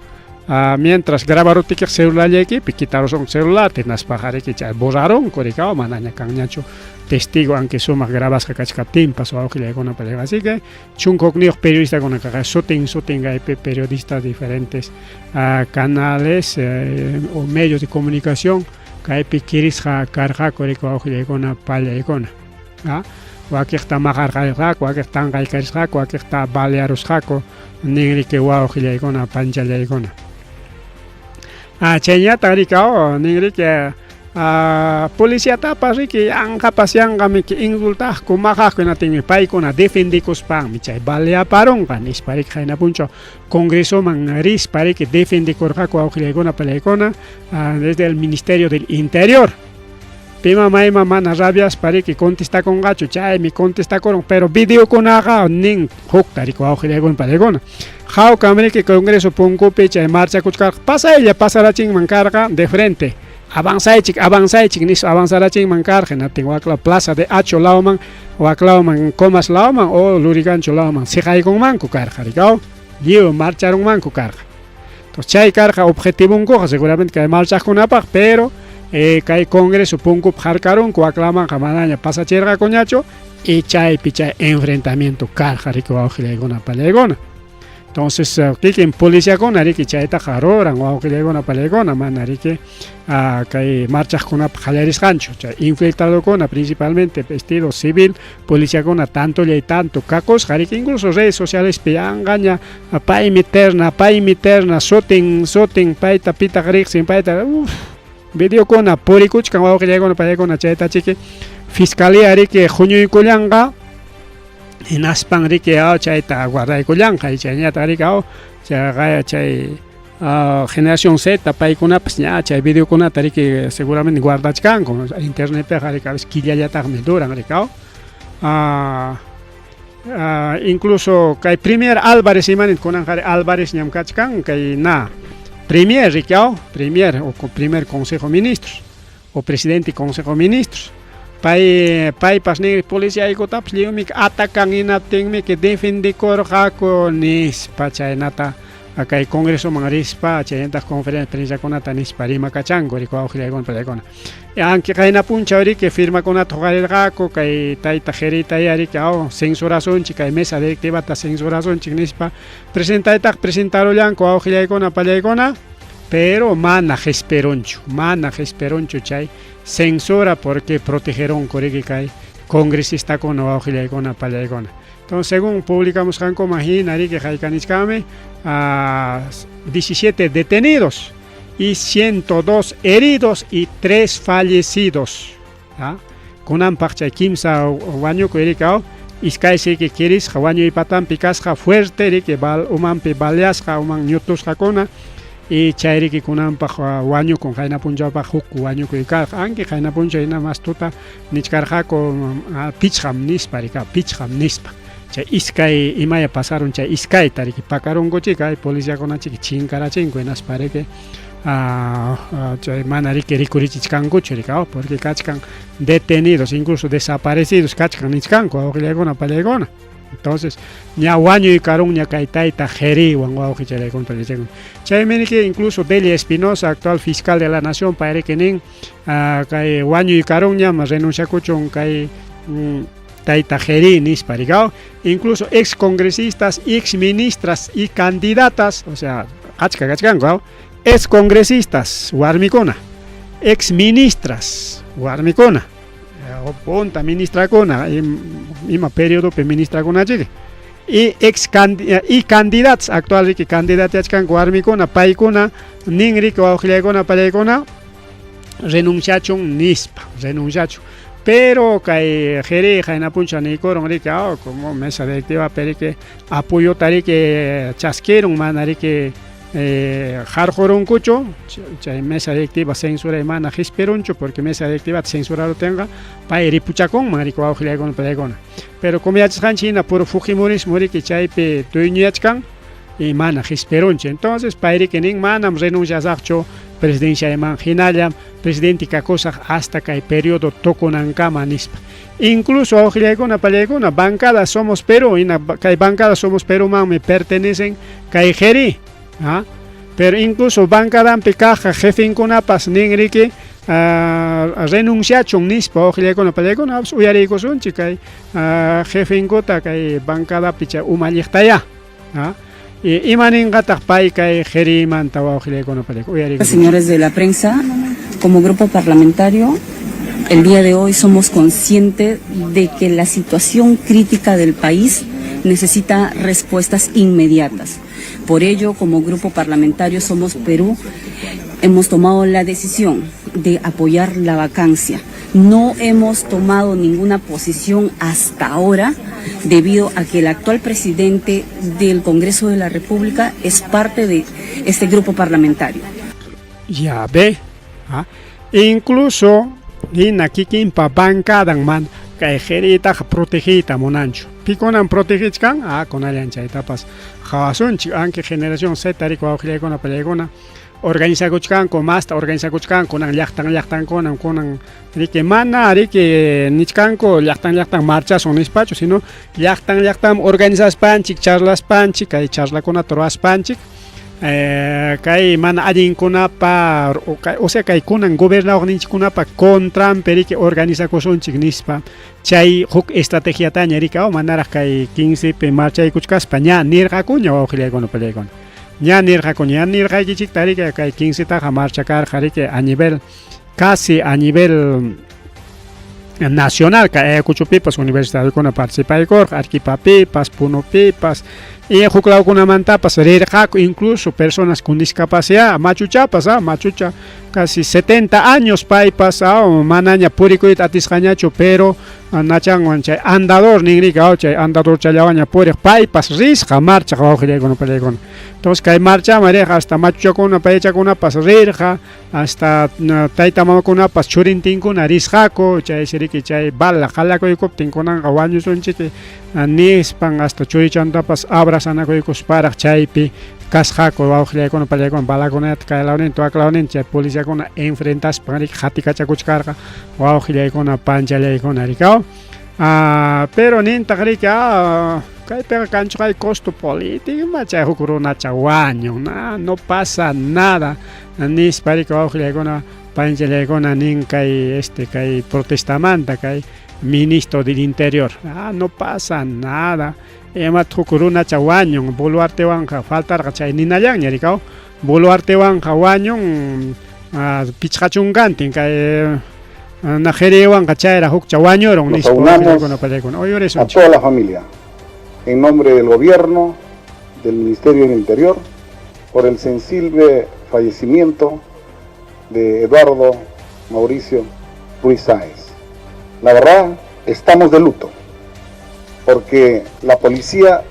Mientras grabaruptikiqa celularllaykipi quitarusun celular hinaspaqa riki chay borrarunku rikaw manaña kanñachu testigo aunque sumaq grabasqa kachkaptinpas wawqillaykuna pallaykuna. Así que 11 periodistakuna kaqa sutin sutin kaypi periodistas diferentes canales o medios de comunicación kaypi kirisqa karqaku riki wawqillaykuna pallaykuna. Wakiqta maqarqarisqaku, wakiqta tanqaykarisqaku, wakiqta balearusqaku nin riki wawqillaykuna panchallaykuna. Chayñataq rikaw nin riki policiatapas riki yanqapas yanqamiki insultaqku maqaqku hinaptinmi paykuna defendikuspanmi chay baleaparunqa nispa riki qayna punchaw congresoman rispa riki defendikurqaku wawqillaykuna pallaykuna desde el Ministerio del Interior. Pima mayma mana rabiaspa riki contestakunqachu chaymi contestakurun pero videokunaqa nin hukta riki wawqillaykuna pallaykuna. Hawkam riki congreso punkupi chay marchakuchkarqa pasaylla pasarachinman karqa de frente. Avanzaychik, avanzaychik nispa avanzarachinman karqa hinaptin wakla plaza de Acho lawman, waklawman Comas lawman o Lurigancho lawman siqaykunmanku karqa rikaw lliw marcharunmanku karqa. Entonces chay karqa objetivonkuqa seguramente kay marchaqkunapaq pero kay congreso punkupi harkarunku waklamanqa manaña pasachirqakuñachu y chaypi chay enfrentamiento karqa riki wawqillaykuna pallaykuna. Entonces kikin policiakuna riki chaytaqa ruran wawqillaykuna pallaykuna mana riki kay marchaqkunapaq qallarisqanchu chay infiltradokuna principalmente vestido civil policiakuna tantolla y tanto kakusqa riki incluso redes socialespi yanqaña paymi terna sutin sutin payta pitaq riqsin payta uf videokuna purikuchkan wawqillaykuna pallaykuna chayta chiki fiscalía riki huñuykullanqa hinaspan riki chayta guardaykullanqa y chayñataq riki chayqa chay generación Z paykunapas ña chay videokunata riki seguramente guardachkanku internetpiqa riki a veces killallataqmi duran rikaw. Incluso kay Premier Álvarez imanin kunanqa Álvarez ñam kachkan kay na Premier rikaw Premier o primer Consejo de Ministros o presidente Consejo de Ministros pay paypas nin policiaykutapas lliwmi atacan hinaptinmi que defendikurqaku nispa chaynata kay congresoman rispa chaynataq conferencia de prensakunata nispa rimakachanku riki wawqillaykuna pallaykuna. Aunque qayna punchaw riki firmakunata huqarirqaku kay tayta Jeritaya riki censurasunchik kay mesa directivata censurasunchik nispa presentaytaqa presentarullanku wawqillaykuna pallaykuna pero mana qhispirunchu chay censura porque protegerunku riki kay congresistakuna wawqillaykuna pallaykuna. Entonces según publicamusqankuman hina riki haykanichkanmi 17 detenidos y 102 heridos y 3 fallecidos. Kunanpaq chay kimsa wañuku rikaw iskaysi riki kirisqa wañuy patanpi kasqa fuerte riki umanpi baleasqa uman ñutusqakuna y chay riki kunanpaq wañukun qayna punchawpaq huk wañukuy karqa aunque qayna punchaw hina mas tuta nichkarqaku pichqam nispa rika pichqam nispa chay iskay imaya pasaron chay iskayta riki pakarunkuchik ay policiakunachik chinkarachinku hinaspa riki chay mana riki rikurichichkankuchu rika porque kachkan detenidos incluso desaparecidos kachkan nichkanku wawqillaykuna pallaykuna. Entonces ña wañuy karunña kay tayta Jeriwan wawqichallaykuna pallaykuna. Chaymi riki incluso Delia Espinosa actual fiscal de la nación pay riki nin kay wañuy karunña renunciakuchun kay tayta Jeri nispa rikaw incluso ex congresistas, ex ministras y candidatas, o sea, achka kachkanku. Ex congresistas warmikuna, ex ministras warmikuna, punta ministrakuna, ima periodopi ministrakunachik y ex y candidatos actual riki candidateachkanku warmikuna, paykuna nin riki wawqillaykuna pallaykuna renunciachun nispa, renunciachun. Pero kay Jeri qayna puncha niykurun riki, como mesa directiva riki apoyota riki chaskirun, mana riki harqurunkuchu chay mesa directiva censura mana qispirunchu, porque mesa directiva censuraruptinqa pay ripuchakunman riki wawqillaykuna pallaykuna. Pero como yachasqanchik hina puro fujimorismo riki chaypi dueñoyachkan y mana qispirunchu. Entonces pay riki nin manam renunciasaqchu presidenciayman, hinallam presidente kakusaq hasta kay periodo tukunankama nispa. Incluso wawqillaykuna pallaykuna bancada Somos Perú, hina kay bancada Somos Perúmanmi pertenecen kay Jeri, ¿ah? Pero incluso bancadampi kaq jefenkunapas nin riki renunciachun nispa wawqillaykuna pallaykuna, uyariykusunchik kay jefenkuta kay bancadapi chay umalliqtaya, ¿ah? Ima ninqataq pay kay Jerimanta wawqillaykuna pallaykuna, uyariykusunchik. Señores de la prensa, como grupo parlamentario, el día de hoy somos conscientes de que la situación crítica del país necesita respuestas inmediatas. Por ello, como grupo parlamentario Somos Perú, hemos tomado la decisión de apoyar la vacancia. No hemos tomado ninguna posición hasta ahora, debido a que el actual presidente del Congreso de la República es parte de este grupo parlamentario. Ya ve, ¿ah? Incluso hina kikinpa bancadan man kay Jeritaqa protegiyta munanchu. Pikunan protegichkan? Kunallan chaytapas qawasunchik, anki generación Z riki wawqillaykuna pallaykuna organizakuchkanku, masta organizakuchkanku kunan llaqtan llaqtankuna, kunan riki mana riki nichkanku llaqtan llaqtan marchasun nispachu, sino llaqtan llaqtan organizaspanchik, charlaspanchik, kay charlakunata ruwaspanchik, kay mana allinkunapa, o sea kay kunan gobernadorninchikkunapa contranpi riki organizakusunchik nispa, chay huk estrategiataña riki manaraq kay 15 pi marchaykuchkaspa ña nirqakuña wawqillaykuna pallaykuna. Ña nirqakuña, ña nirqaykichikta riki kay 15 taqa marcha karqa riki a nivel, casi a nivel nacional, kay Ayacuchopipas universidadkuna participaykurqa, Arequipapipas, Punopipas, y huk lawkunamantapas rirqaku, incluso personas con discapacidad, machuchapas, machucha casi 70 años paypas, manaña purikuyta atisqañachu, pero nachanwan chay andador nin riki, chay andador challawaña puriq, paypas risqa marchaq wawqillaykuna pallaykuna. Entonces kay marchaman riq hasta machuchakuna payachakunapas rirqa, hasta tayta mamakunapas churintinkuna risqaku, chaysi riki chay bala qalakuykuptin kunanqa wañusunchik nispan hasta churichantapas abrazanakuykusparaq chaypi kasqaku wawqillaykuna pallaykuna, balakunata kay lawninta wak lawninta chay policiakuna enfrentaspan riki qatikachakuchkarqa wawqillaykuna panchallaykuna riki. Pero nintaq riki, kaypiqa kanchu kay costo político, ima chay huk runacha wañun, no pasa nada nispa riki wawqillaykuna panchallaykuna nin kay este kay protestamanta kay ministro del Interior, no pasa nada, imataq huk runacha wañun, Boluartewanqa faltarqa chay ninallanña riki, Boluartewanqa wañun 50 kay Najeriwanqa chayra hukcha wañurun Nos nispa aunamos wawqillaykuna pallaykuna. a toda la familia, en nombre del Gobierno, del Ministerio del Interior, por el sensible fallecimiento de Eduardo Mauricio Ruiz Sáez. La verdad, estamos de luto, porque la policía,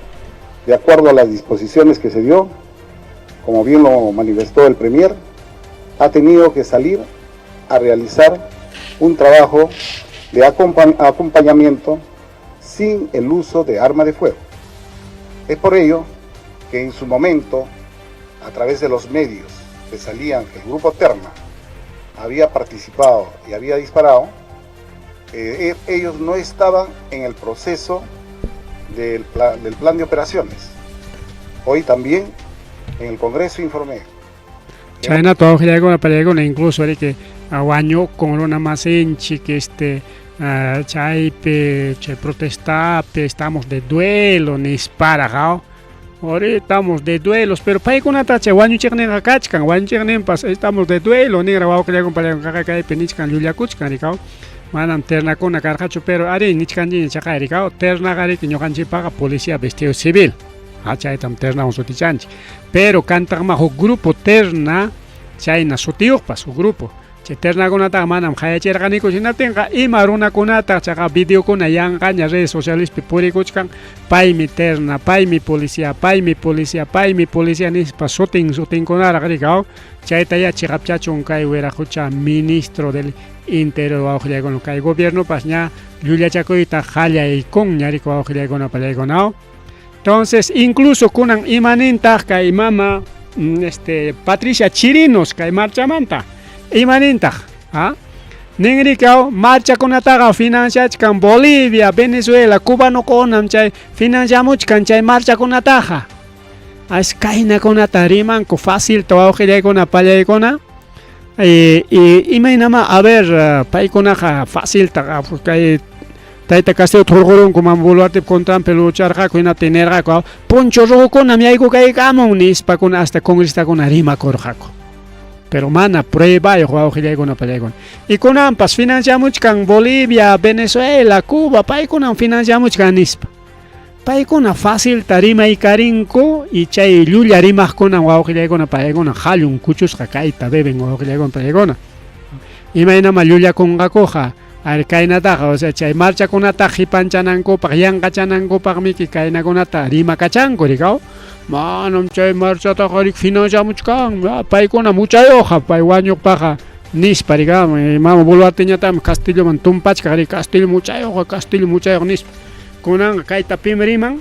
de acuerdo a las disposiciones que se dio, como bien lo manifestó el Premier, ha tenido que salir a realizar un trabajo de acompañamiento sin el uso de arma de fuego. Es por ello que en su momento, a través de los medios que salían que el grupo Terna había participado y había disparado, ellos no estaban en el proceso del plan de operaciones. Hoy también en el Congreso informé. Chhaynata wawqillaykuna pallaykuna, incluso riki wañukun runa masinchik este chaypi chay protestapi estamos de duelo nisparaq. Ori estamos de duelos, pero paykunata chay wañuchiqninqa kachkan, wañuchiqninpas estamos de duelo ninra wawqillaykuna pallaykuna kaypi nichkan llullakuchkan rikaw. Manam ternakuna karqachu, pero ari nichkanchikña chaqay rikaw, ternaqa riki ñuqanchikpaqa policía vestido civil. Ah, chaytam ternawan sutichanchik. Pero kantaqma huk grupo terna chayna sutiyuqpas huk grupo. Chay ternakunataqa manam qayachirqaniku, hinaptinqa ima runakunataq chaqa videokuna yanqaña redes socialespi purikuchkan, paymi terna, paymi policía, paymi policía, paymi policía nispa sutin sutinkunaraq rikaw, chayta ya chiqapchachun kay wiraqucha ministro del interior wawqillaykuna, kay gobiernopas ña llullachakuyta qallaykunña riki wawqillaykuna pallaykunaw. Entonces, incluso kunan imanintaq kay mama Patricia Chirinos kay marchamanta, imanintaq, ¿ah? Ninrikaw marchakunataqa financiachkan Bolivia, Venezuela, cubanokunam chay financiamuchkan chay marchakunataqa. As kaynakunata rimanku facilta wawqillaykuna pallaykuna. Imaynama, a ver, paykunaqa facilta kay Tayta Castillo hurqurunku mama Boluarte contranpi lucharqaku, hinaptin nirqaku poncho rojokunam yaykukaykamun nispakuna hasta congresistakuna rimakurqaku. Pero mana pruebayuq wawqillaykuna pallaykuna. Y kunanpas financiamuchkan Bolivia, Venezuela, Cuba, paykunam financiamuchkan nispa. Paykuna facilta rimaykarinku y chay llulla rimaqkunam wawqillaykuna pallaykuna hallun kuchusqa kayta deben wawqillaykuna pallaykuna. Imaynama llullakunqakuqa ari kaynataqa, o sea, chay marchakunata qipanchanankupaq yanqachanankupaqmiki kaynakunata rimakachanku rikaw. Manam chay marchataqa riki financiamuchkan, paykuna muchayuqqa pay wañuqpaqa nispa rikaw. Mama Boluarteñataqmi Castilloman tumpachkaq riki Castillo muchayuqqa, Castillo muchayuq nispa. Kunanqa kayta pim riman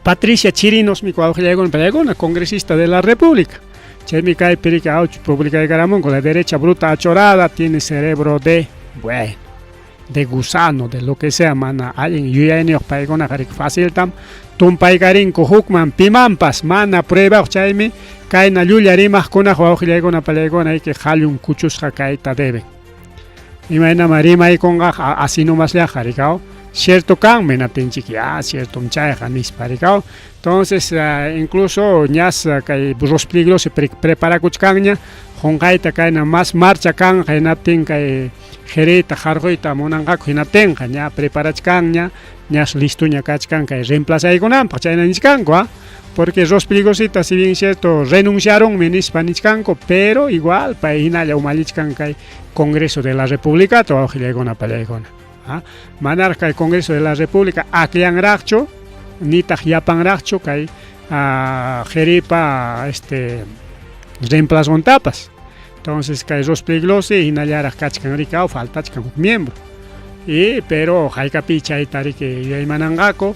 Patricia Chirinosmi wawqillaykuna pallaykuna, congresista de la República. Chaymi kaypi riki awchu publicaykaramunku, la derecha bruta achorada tiene cerebro de, bueno, de gusano, de lo que sea, mana allin yuyayniyuq paykunaqa riki faciltam tumpaykarinku hukman pimanpas mana pruebayuq, chaymi kayna llulla rimaqkunaq wawqillaykuna pallaykuna riki hallun kuchusqa kayta deben. Imaynama rimaykunqaqa así nomasllaqa rikaw, cierto kanmi naptinchik ya ciertom chayqa nispa rikaw. Entonces incluso ñas kay Ross Peligroso preparakuchkanña qunqayta kayna más marcha kanqa hinaptin kay Jereyta harquyta munanqaku hinaptinqa ña preparachkanña, ñas listoña kachkan kay reemplazaykunanpaq chayna nichkanku, ¿ah? Porque Ross Peligrosita si bien cierto renunciaronmi nispa nichkanku, pero igual pay hinalla umallichkan kay Congreso de la República wawqillaykuna pallaykuna. ¿Ah? Manaraq kay Congreso de la República akllanraqchu nitaq yapanraqchu kay Jeripa reemplazontapas. Entonces kay Ross Peligrosi hinallaraq kachkan rikaw, faltachkan huk miembro. Y pero haykapi chayta riki yuyaymananqaku,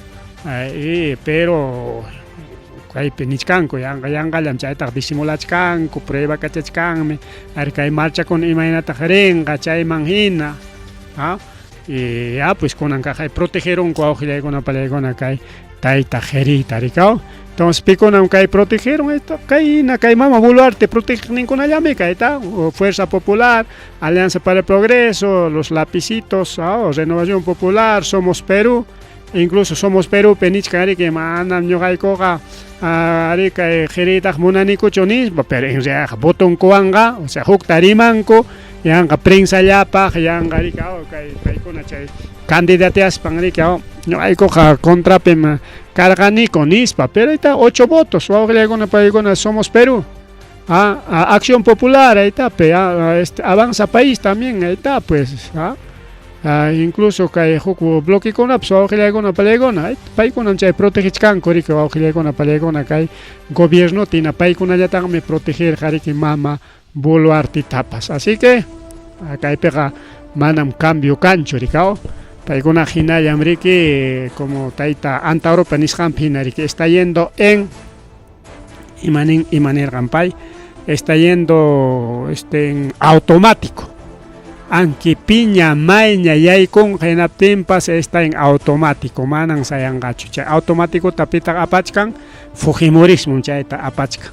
y pero kaypi nichkanku yanqa yanqallam chaytaqa disimulachkanku, prueba kachachkanmi, ari kay marchakuna imaynataq rinqa chayman hina. ¿Ah? Y ya pues kunan kaq protegerunku wawqillaykuna pallaykuna kay tayta Jerita rikaw. Entonces pikunam kay protegeron esto, kayna kay mama Boluarte protegeqninkunallami kayta, Fuerza Popular, Alianza para el Progreso, los lapicitos, ¿ah? Renovación Popular, Somos Perú, incluso Somos Perú penichkan riki manam ñuqaykuqa ari kay Jeritaq munanikuchu nispa, pero en realidad votonkuwanqa, o sea, hukta rimanku, yanqa prensallapaq, yanqa riki kay paykuna chay candidateaspan riki ñuqaykuqa contrapim karqaniku nispa, pero ahí está 8 votos, wawqillaykuna paykuna Somos Perú. Acción Popular, ahí está, Avanza País también, ahí está, pues, incluso kay huk bloquekunapas wawqillaykuna pallaykuna, paykunam chay protegichkanku riki wawqillaykuna pallaykuna kay gobierno tina paykunallataqmi protegerqa riki mama Boluartetapas. Así que kaypiqa manam cambio kanchu rikaw. Paykuna hinallam riki como tayta Antauro nisqanpi hina riki está yendo en imanin imanirqan pay está yendo en automático. Anki piña mayña yaykunqa hinaptinpas está en automático, manan sayanqachu. Chay automático pitaq apachkan fujimorismo chayta apachkan.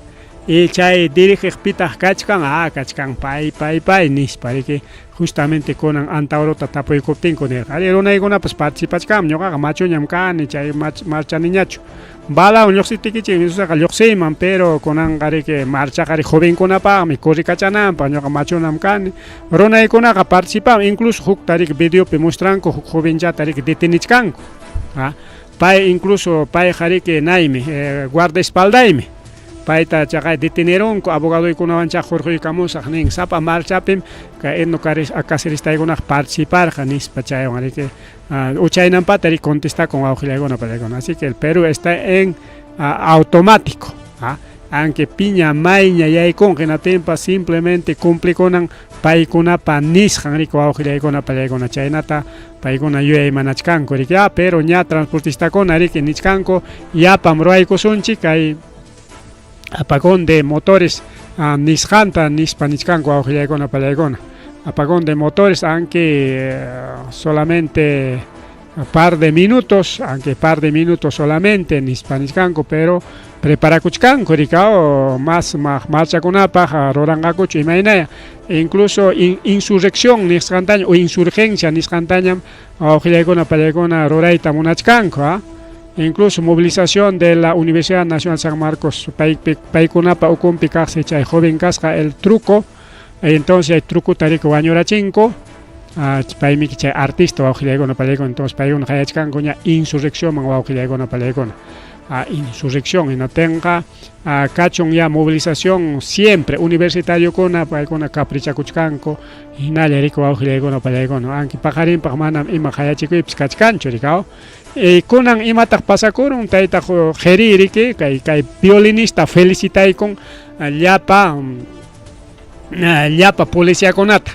Y chay dirigeq pitaq kachkan, kachkan pay pay pay nispa riki justamente kunan Antaurota tapuykuptinku nirqa. Ari runaykunapas participachkanmi, ñuqaqa machuñam kani chay marchaniñachu. Balawan lluqsiptikichikmi Jesusqa lluqsiyman, pero kunanqa riki marchaqa riki jovenkunapaqmi corrikachananpaq, ñuqa machunam kani. Runaykunaqa participan, incluso hukta riki videopi mostranku huk jovenchata riki detenichkanku. ¿Ah? Pay incluso payqa riki naymi, eh, guardaespaldaymi. Payta chaqay detenerunku, abogadoykunawanchá hurquykamusaq nin, sapa marchapim kay etno caceristaykunaqa participarqa nispa chaywan riki uchaynanpata riki contestakun wawqillaykuna pallaykuna. Así que el Perú está en automático. Aunque piña mayña yaykunqa hinaptinpas simplemente cumplikunan paykunapa nisqan riki wawqillaykuna pallaykuna chaynata paykuna yuyaymanachkanku riki ah, pero ña transportistakuna riki nichkanku yapam ruwaykusunchik kay apagón de motores nisqanta nispa nichkanku wawqillaykuna pallaykuna apagón de motores aunque solamente par de minutos, aunque par de minutos solamente nispa nichkanku pero preparakuchkanku rikao mas marchakunapaq ruranqakuchu imaynaya incluso insurrección nisqantaña o insurgencia nisqantañam wawqillaykuna pallaykuna rurayta munachkanku ¿ah? Incluso movilización de la Universidad Nacional San Marcos paykunapa ukunpi kaqsi chay joven kasqa el truco entonces hay trucuta riki wañurachinku paymiki chay artista wawqillaykuna pallaykuna entonces paykuna qayachkanku ña insurreccionman wawqillaykuna pallaykuna insurrección hinaptinqa kachun ya movilización siempre universitariokuna paykuna caprichakuchkanku hinalla riki wawqillaykuna pallaykuna aunque paqarinpaq manam ima qayachikuypas kachkanchu rikaw kunan imataq pasakurun tayta Jeri riki kay kay violinista felicitaykun llapa llapa policiakunata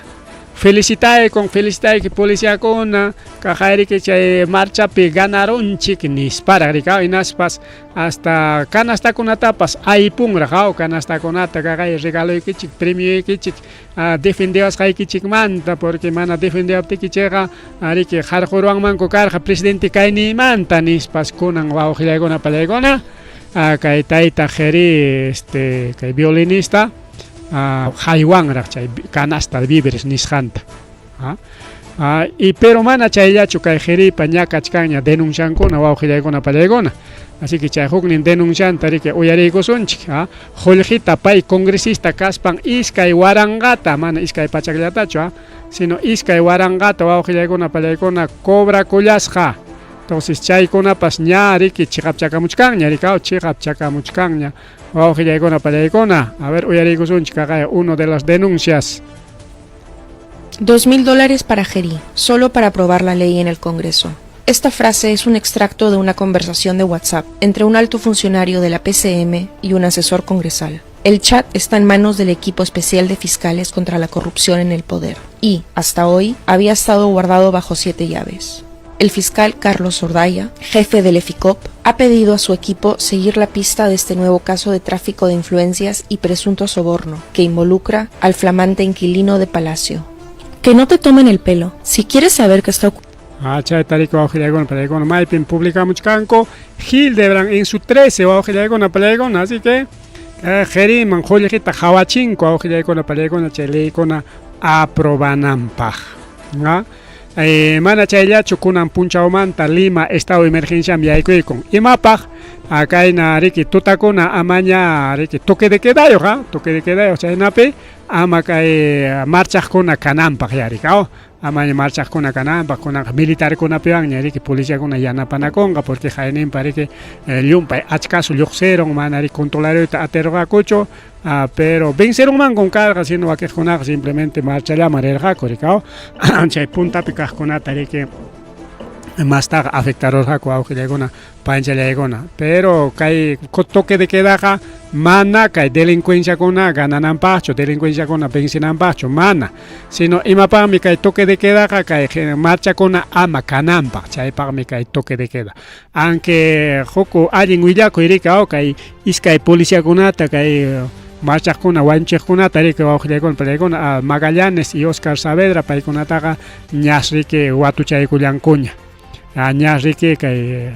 felicitaykun felicitayki policiakuna kaqayriki chay marchapi ganarunchik nisparaq rikaw hinaspas hasta canastakunatapas aypunraq aw canastakunata kaqay regaloykichik premioykichik defendewasqaykichikmanta porque mana defendewaptikichikqa riki qarquruwanmanku karqa presidente kayniymanta nispas kunan wawqillaykuna pallaykuna kay tayta Jeri este kay violinista haywanraq chay canasta de víveres nisqanta. Y pero mana chayllachu kay Jeripa ña kachkanña denunciankuna wawqillaykuna pallaykuna. Así que chay huknin denuncianta riki uyariykusunchik. Qullqita pay congresista kaspan 2000ta mana 200 llatachu, sino 2000ta wawqillaykuna pallaykuna cobrakullasqa. Entonces chaykunapas ña riki chiqapchakamuchkanña rikaw chiqapchakamuchkanña wawqillaykuna pallaykuna. A ver uyariykusunchik kaqay uno de las denuncias. $2.000 para Jerí, solo para aprobar la ley en el Congreso. Esta frase es un extracto de una conversación de WhatsApp entre un alto funcionario de la PCM y un asesor congresal. El chat está en manos del equipo especial de fiscales contra la corrupción en el poder y, hasta hoy, había estado guardado bajo siete llaves. El fiscal Carlos Zordaya, jefe del EFICOP, ha pedido a su equipo seguir la pista de este nuevo caso de tráfico de influencias y presunto soborno que involucra al flamante inquilino de Palacio. Que no te tomen el pelo. Si quieres saber qué está ocurriendo, Chayta riki wawqillaykuna pallaykuna maypim publicamuchkanku Hildebrand en su 13 wawqillaykuna pallaykuna así que Jeriman qullqita qhawachinku wawqillaykuna pallaykuna chay leykuna aprobananpaq. Mana chayllachu kunan punchawmanta Lima estado de emergencia yaykuykun imapaq kayna riki tutakuna amaña riki toque de quedayuq toque de quedayuq chaynapi ama kay marchaqkuna kananpaq ya riki amaña marchaqkuna kananpaq kunanqa militarkunapiwanña riki policiakuna yanapanakunqa porque hayninpa riki llumpay achkasu lluqsirun mana riki controlaruyta atirqakuchu pero vencerunmankum karqa sino wakiqkunaqa simplemente marchallaman rirqaku rikaw chay puntapi kaqkunata riki mastaqa afectarurqaku wawqillaykuna panchallaykuna pero kay toque de quedaqa mana kay delincuenciakuna ganananpaqchu delincuenciakuna vencinanpaqchu mana sino imapaqmi kay toque de quedaqa kay marchakuna ama kananpaq chaypaqmi kay toque de queda aunque huk allin willakuy riki kay iskay policiakunata kay marchaqkuna wañuchiqkunata riki wawqillaykuna pallaykuna Magallanes y Oscar Saavedra paykunataqa ñas riki watuchaykullankuña ñas riki kay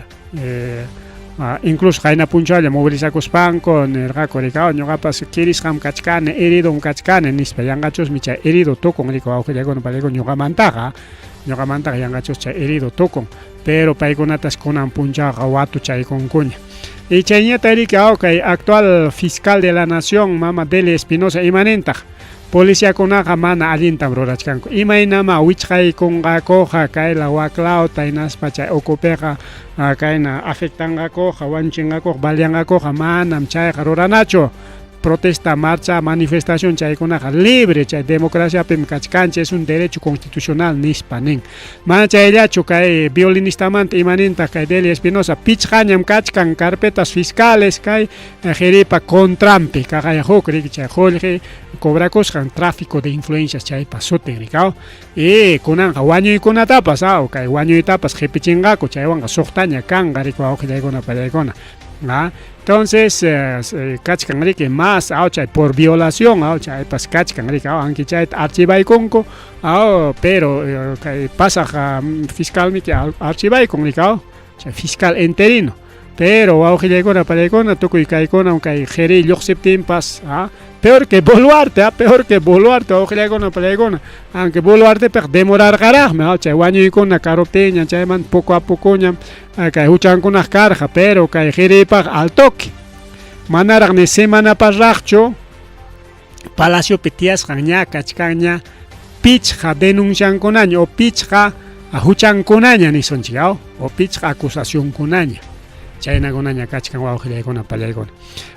incluso qayna punchawlla movilizakuspanku nirqaku rikaw ñuqapas kirisqam kachkani heridom kachkani nispa yanqachusmi chay herido tukun riki wawqillaykuna pallaykuna ñuqamantaqa ñuqamantaqa yanqachus chay herido tukun. Pero paykunatas kunan punchawqa watuchaykunkuña. Y chayñata riki aw kay actual fiscal de la nación mama Delia Espinosa imanintaq policiakunaqa mana allintam rurachkanku imaynama wichqaykunqakuqa kayla waklawta hinaspa chay ukupiqa kayna afectanqakuqa wañuchinqakuqa baleanqakuqa manam chayqa ruranachu protesta, marcha, manifestación chaykunaqa libre chay democraciapim kachkanchik es un derecho constitucional nispa nin. Mana chayllachu kay violinistamanta imanintaq kay Delia Espinosa pichqañam kachkan carpetas fiscales kay Jeripa contranpi kaqaya huk riki chay qullqi cobrakusqan tráfico de influencias chaypa sutin rikaw y kunanqa wañuykunatapas aw kay wañuytapas qhipichinqaku chaywanqa suqtaña kanqa riki wawqillaykuna pallaykuna. ¿Ah? Entonces, kachkan riki más aw chay por violación aw chaypas kachkan riki aw anki chayta archivaykunku aw pero kay pasaq fiscalmiki archivaykun riki aw chay fiscal interino pero wawqillaykuna pallaykuna tukuy kaykunam kay qhiriy lluqsiptinpas ah, peor que Boluarte, ah, peor que Boluarte wawqillaykuna pallaykuna aunque Boluartepiqa demorarqaraqmi aw chay wañuykuna karuptinña chaymanta poco a pocoñam Kay huchankunaq karqa, pero kay qiriypaq al toque. Manaraq ni semanapasraqchu palaciopi tiyasqan ña kachkanña pichqa denunciankunaña o pichqa huchankunaña nisunchik aw o pichqa acusacionkunaña. Chaynakunaña kachkan wawqillaykuna pallaykuna.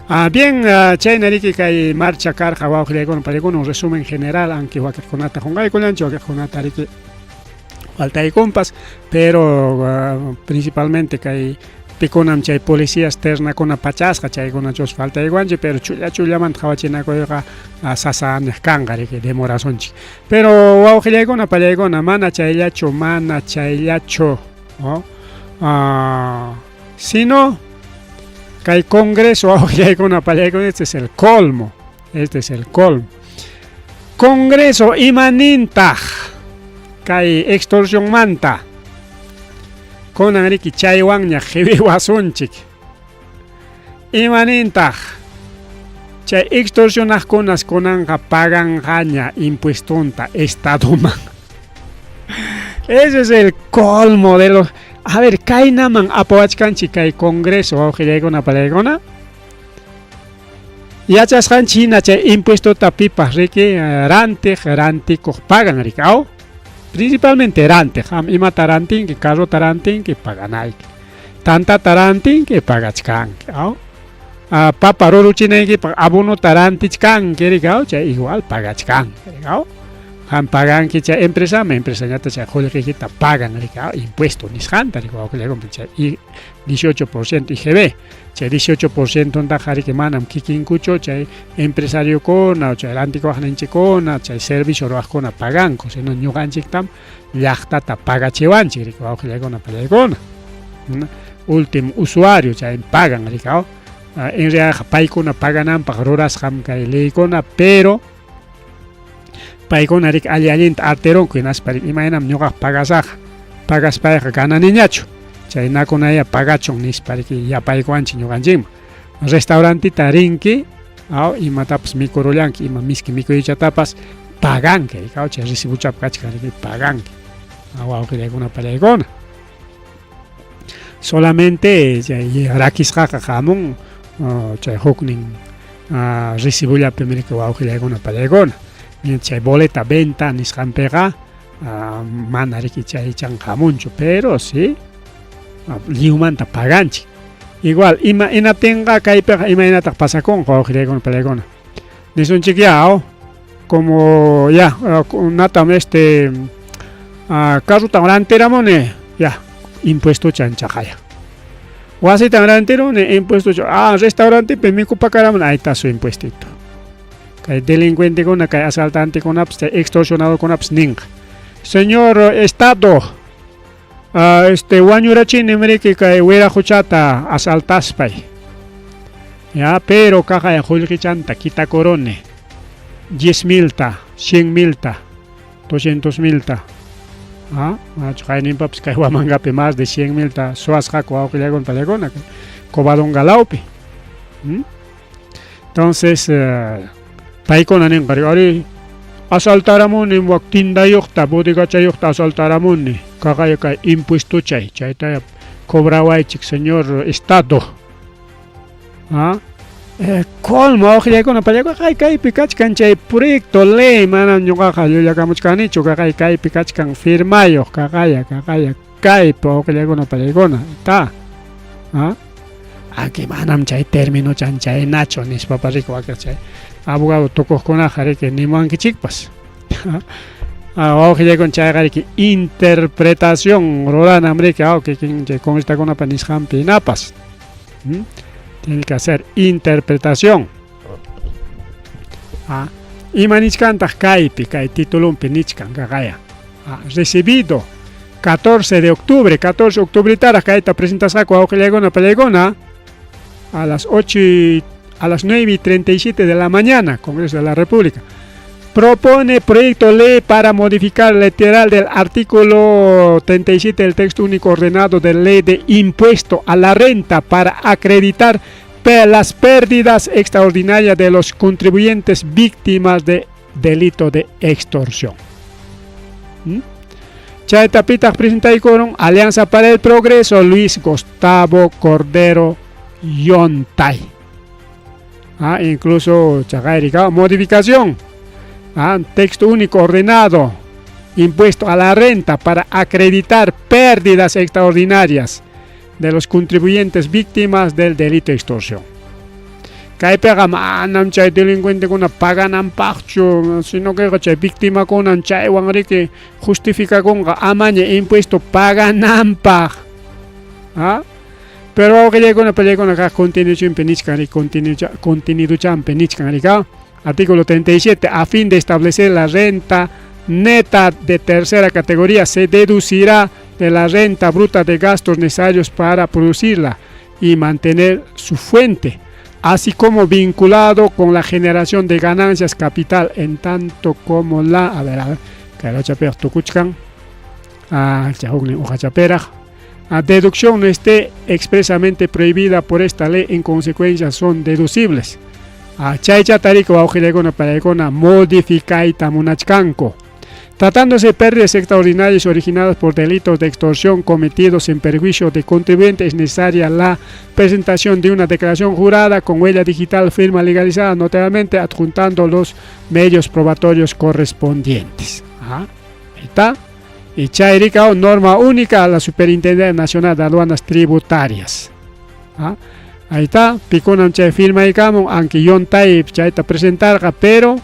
Ah, bien, chayna riki kay marcha karqa wawqillaykuna pallaykuna un resumen general anki wakiqkunata qunqaykullanchik wakiqkunata riki faltaykunpas, pero principalmente kay pikunam chay policías ternakuna pachasqa chaykunachus faltaykuwanchik, pero chulla chullamanta qhawachinakuyqa sasa niq kanqa riki demorasunchik. Pero wawqillaykuna pallaykuna mana chayllachu, mana chayllachu, ¿no? Sino kay Congreso wawqillaykuna pallaykuna este es el colmo, este es el colmo. Congreso imanintaq kay extorsionmanta kunan riki chaywanña qiwiwasunchik imanintaq chay extorsionaqkunas kunanqa paganqaña impuestonta estadoman. Ese es el colmo de los a ver kaynaman apawachkanchik kay Congreso wawqillaykuna palaykuna. Yachasqanchik hina chay impuestota pipas riki rantiq rantikuq pagan riki aw principalmente rantiq qam imata rantinki carrota rantinki paganayki tantata rantinki pagachkanki aw papa ruruchinaykipaq abonota rantichkanki riki aw chay igual pagachkanki riki aw qam paganki chay empresaman empresañata chay qullqiykita pagan riki aw impuesto nisqanta riki wawqillaykunpa chay 18% IGB Chay 18%ntaqa riki manam kikinkuchu chay empresariokuna o chay rantikuwaqninchikkuna, chay servicio ruwaqkuna paganku, sino ñuqanchiktam llaqtata pagachiwanchik riki wawqillaykuna pallaykuna. Último usuario chay pagan riki aw. En realidad paykuna pagananpaq rurasqam kay leykuna, pero paykuna riki alli allinta arterunku hinaspa riki imaynam ñuqaq pagasaq, pagaspayqa gananiñachu, chaynakunaya pagachun nispa riki yapaykuwanchik ñuqanchikman. Restaurantita rinki, aw imatapas mikurullanki, ima miski mikuychatapas paganki riki, aw chay recibochapi kachkan riki paganki. Wawqillaykuna pallaykuna. Solamente chay rakisqaqa hamun chay huknin recibollapim riki wawqillaykuna pallaykuna. Chay boleta venta nisqanpiqa mana riki chaychan hamunchu, pero sí lliwmanta paganchik. Igual ima hinaptinqa kaypiqa imaynataq pasakunqa wawqillaykuna pallaykuna. Nisunchik ya, como ya natam este carrotan rantiramuni ya impuestochan chaqaya. Wasitan rantiruni impuestocha restaurantepi mikupakaramuni ahí está su impuestito. Kay delincuentekuna kay asaltantekunapas chay extorsionadokunapas ninqa. Señor Estado, este wañurachinim riki kay wiraquchata asaltaspay. Ya, pero kaqaya qullqichanta kitakuruni. 10 milta, 100 milta, 200 milta. Qayninpapas kay Huamangapi más de 100 milta suwasqaku wawqillaykuna pallaykuna Covadonga lawpi. Entonces, paykuna ninqa ari Asaltaramuni wak tindayuqta, bodegachayuqta asaltaramuni. Kaqaya kay impuestuchay, chaytaya cobrawaychik, señor Estado. ¿Ah? Colmo wawqillaykuna payllaykuna kay kaypi kachkan chay proyecto ley manam ñuqaqa llullakamuchkanichu kaqay kaypi kachkan firmayuq kaqaya kaqaya kaypi wawqillaykuna pallaykuna ta ¿Ah? Aquí manam chay término chan chaynachu nispapas riki wakin chay abogado tukuqkunaqa riki nimuwankichikpas. Wawqillaykuna chayqa riki interpretación ruranam riki kikin chay congresitakunapa nisqanpi hinapas. Tiene que hacer interpretación. Ima nichkantaq kaypi, kay titulunpi nichkan kaqaya. Recibido 14 de octubre, 14 de octubre kayta presentasqaku wawqillaykuna pallaykuna a las 8 y, a las 9:37 de la mañana, Congreso de la República. Propone proyecto ley para modificar literal del artículo 37 del texto único ordenado de ley de impuesto a la renta para acreditar las pérdidas extraordinarias de los contribuyentes víctimas de delito de extorsión. Chayta pitaq presentaykurun Alianza para el Progreso, Luis Gustavo Cordero Yontay. Incluso chaqayri modificación. Texto único ordenado, impuesto a la renta para acreditar pérdidas extraordinarias de los contribuyentes víctimas del delito de extorsión. Kaypiqa manam chay delincuentekuna pagananpaqchu, sino que chay víctimakuna chaywan riki justificakunqa amaña impuesto pagananpaq. ¿Ah? Pero wawqillaykuna pallaykuna kaq contenido nichkan riki, contenido champi nichkan riki. Artículo 37, a fin de establecer la renta neta de tercera categoría, se deducirá de la renta bruta de gastos necesarios para producirla y mantener su fuente, así como vinculado con la generación de ganancias capital, en tanto como la, a ver, kay tukuchkan, a deducción no esté expresamente prohibida por esta ley, en consecuencia son deducibles. Chaychata riki wawqillaykuna pallaykuna modificayta munachkanku. Tratándose de pérdidas extraordinarias originadas por delitos de extorsión cometidos en perjuicio de contribuyente, es necesaria la presentación de una declaración jurada con huella digital, firma legalizada, notarialmente adjuntando los medios probatorios correspondientes. Ahí está. Y chayrika norma única a la Superintendencia Nacional de Aduanas Tributarias. Ahí está. Pikunam chay firmaykamun, aunque Yontay chayta presentarqa, pero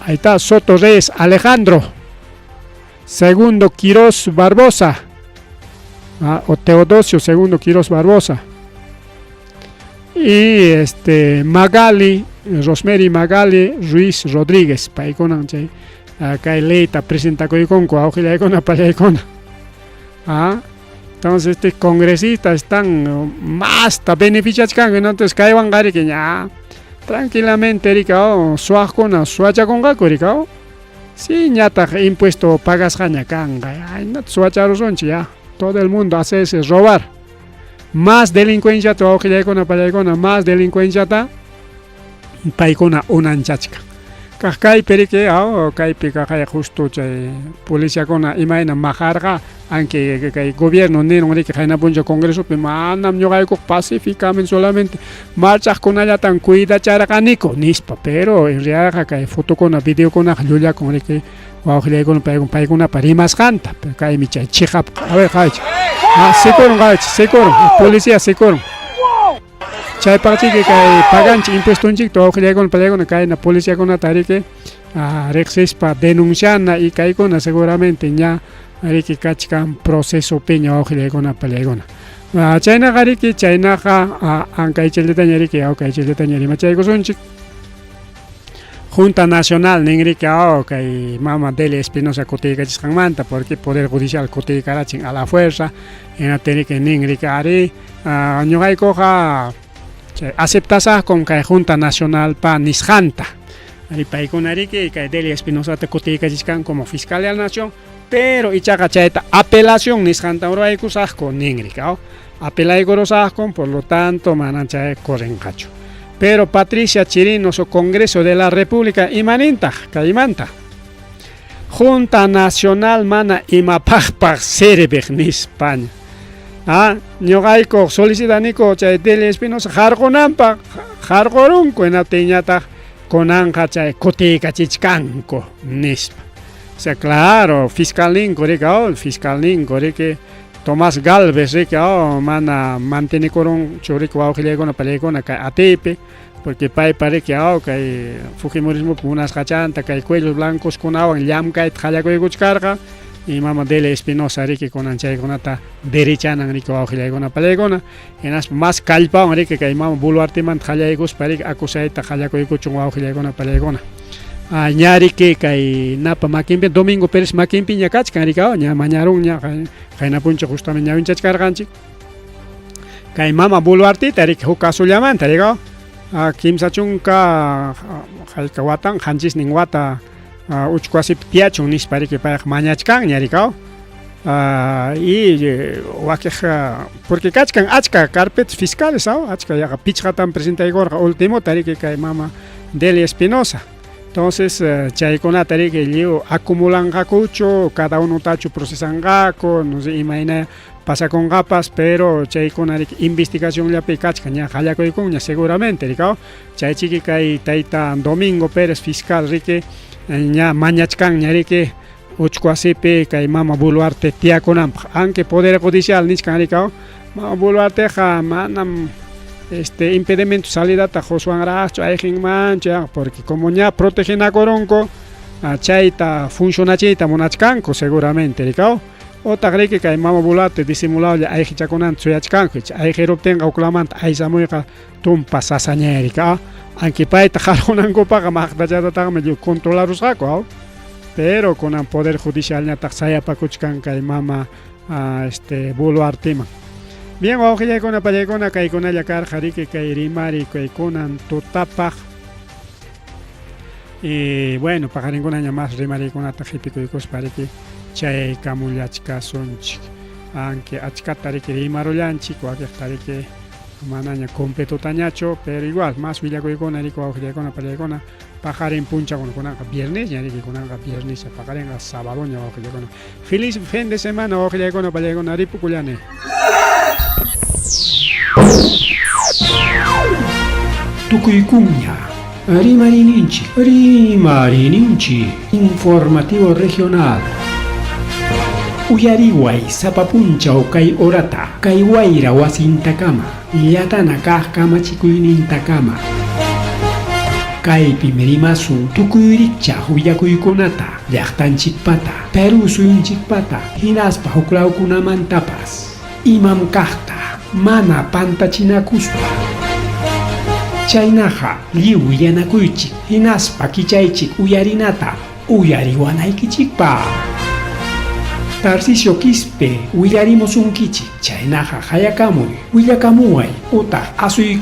ahí está Soto Reyes Alejandro, segundo Quirós Barbosa, o Teodosio segundo Quirós Barbosa, y Magali, Rosemary Magali Ruiz Rodríguez, paykunan chay kay leyta presentakuykunku wawqillaykuna pallaykuna. Entonces congresistas están más beneficiachkanku, entonces kaywanqa riki ña tranquilamente riki suwaqkuna suwachakunqaku riki. Sí, ñataq impuesto pagasqaña kanqa, aynata suwacharusunchik ya, todo el mundo hace ese robar. Más delincuencia wawqillaykuna pallaykuna, más delincuenciata paykuna unanchachkan. Kaq kaypi riki, kaypi kaqaya justo chay policiakuna imayna maqarqa, aunque kay gobierno nirun riki qayna punchaw congresopi manam ñuqaykuqa pacíficamente solamente marchaqkunallatan cuidacharqaniku nispa, pero en realidad kay fotokuna videokunaqa llullakun riki wawqillaykuna paykunapa rimasqanta, pero kaymi chay chiqap. A ver, qawaychik. Sikurun qawaychik, sikurun, policía sikurun. Chaypaqchiki kay paganchik impuestonchikta wawqillaykuna pallaykuna kayna policiakunata riki riqsispa denunciana y kaykuna seguramente ña riki kachkan procesopiña wawqillaykuna pallaykuna. Chaynaqa riki, chaynaqa ankaychillataña riki kaychillataña rimachaykusunchik. Junta Nacional nin riki kay mama Delia Espinosa kutiykachisqanmanta, porque Poder Judicial kutiykarachin a la fuerza, hinaptin riki nin riki ari ñuqaykuqa chay aceptasaqkum kay Junta Nacionalpa nisqanta. Ari paykuna riki kay Delia Espinosata kutiykachichkan como fiscal de la nación, pero ichaqa chayta apelación nisqanta ruraykusaqku nin riki, apelaykurusaqku, por lo tanto mana chay correnqachu. Pero Patricia Chirinos o Congreso de la República imanintaq kaymanta. Junta Nacional mana imapaqpaq serviq nispaña. Ah, ñuqayku solicitaniku chay Delia Espinosa harqunanpaq harqurunku hinaptinñataq kunanqa chay kutiykachichkanku nispa. O sea, claro, fiscalninku riki, oh, fiscalninku riki Tomás Galvez riki, oh, mana mantenikurunchu riki wawqillaykuna pallaykuna kay atiypi, porque paypa riki, oh, kay Fujimorismopa munasqachanta kay cuellos blancoskunawan llamkayta qallakuykuchkarqa y mama Delia Espinosa riki kunan chaykunata derechanan riki wawqillaykuna pallaykuna hinaspa mas kallpawan riki kay mama Boluartemanta qallaykuspa riki acusayta qallakuykuchun wawqillaykuna pallaykuna. Ah, ña riki kay napa makinpi Domingo Pérez makinpiña kachkan riki, oh, ña mañarunña qayna punchaw justamente ñawinchachkarqanchik kay mama Boluartita riki huk casollamanta riki, oh, ah, 30 hayka watan 7 wata uchku wasipi tiyachun nispa riki payqa mañachkanña riki, oh. Y wakiq porque kachkan achka carpetas fiscales, oh, achka yaqa 5tam presentaykurqa ultimota riki kay mama Delia Espinosa. Entonces chaykunata riki lliw acumulanqakuchu, cada unotachu procesanqaku, no sé imayna pasakunqapas, pero chaykuna riki investigacionllapi kachkan ña qallakuykunña seguramente riki, oh. Chaychiki kay tayta Domingo Pérez fiscal riki ña mañachkanña riki uchku wasipi kay mama Boluarte tiyakunanpaq, aunque Poder Judicial nichkan riki, oh, mama Boluarteqa manam este impedimento salidata qusuwanraqchu ayqinmanchu, porque como ña protegenakurunku chayta funcionachiyta munachkanku seguramente riki, oh. Otaq riki kay mama Boluarte disimuladolla ayqichakunanta suyachkanku, ayqiruptinqa huklamanta aysamuyqa tumpa sasaña riki, aunque payta qarqunankupaqqa maqtachatataqmi lliw controlarusqaku, oh. Pero kunan Poder Judicialñataq sayapakuchkan kay mama este Boluarteman. Bien, wawqillaykuna pallaykuna kaykunalla karqa riki kay rimari kay kunan tutapaq. Y bueno, paqarinkunaña mas rimariykunata qhipikuykuspa riki chayaykamullachkasunchik. Aunque achkata riki rimarullanchik, wakiqta riki manaña completotañachu, pero igual mas willakuykuna riki wawqillaykuna pallaykuna paqarin punchawkuna kunanqa viernesña riki kunanqa viernes paqarinqa sabadoña wawqillaykuna. Feliz fin de semana wawqillaykuna pallaykuna ripukullani. Tukuykunña Rimarininchik, Rimarininchik, Informativo Regional. Uyariway sapa punchaw kay horata, kay wayra wasintakama, llatana kaq kamachikuynintakama. Kaypim rimasun tukuy rikchaq willakuykunata, llaqtanchikpata, Perú suyunchikpata, hinaspa huklawkunamantapas. Imam kaqta, mana pantachinakuspa. Chaynaqa lliw willanakuychik, hinaspa kichaychik uyarinata, uyariwanaykichikpaq. Tarcisio Quispe willarimusunkichik, chaynaqa hayakamuy, willakamuway utaq asuykamuy.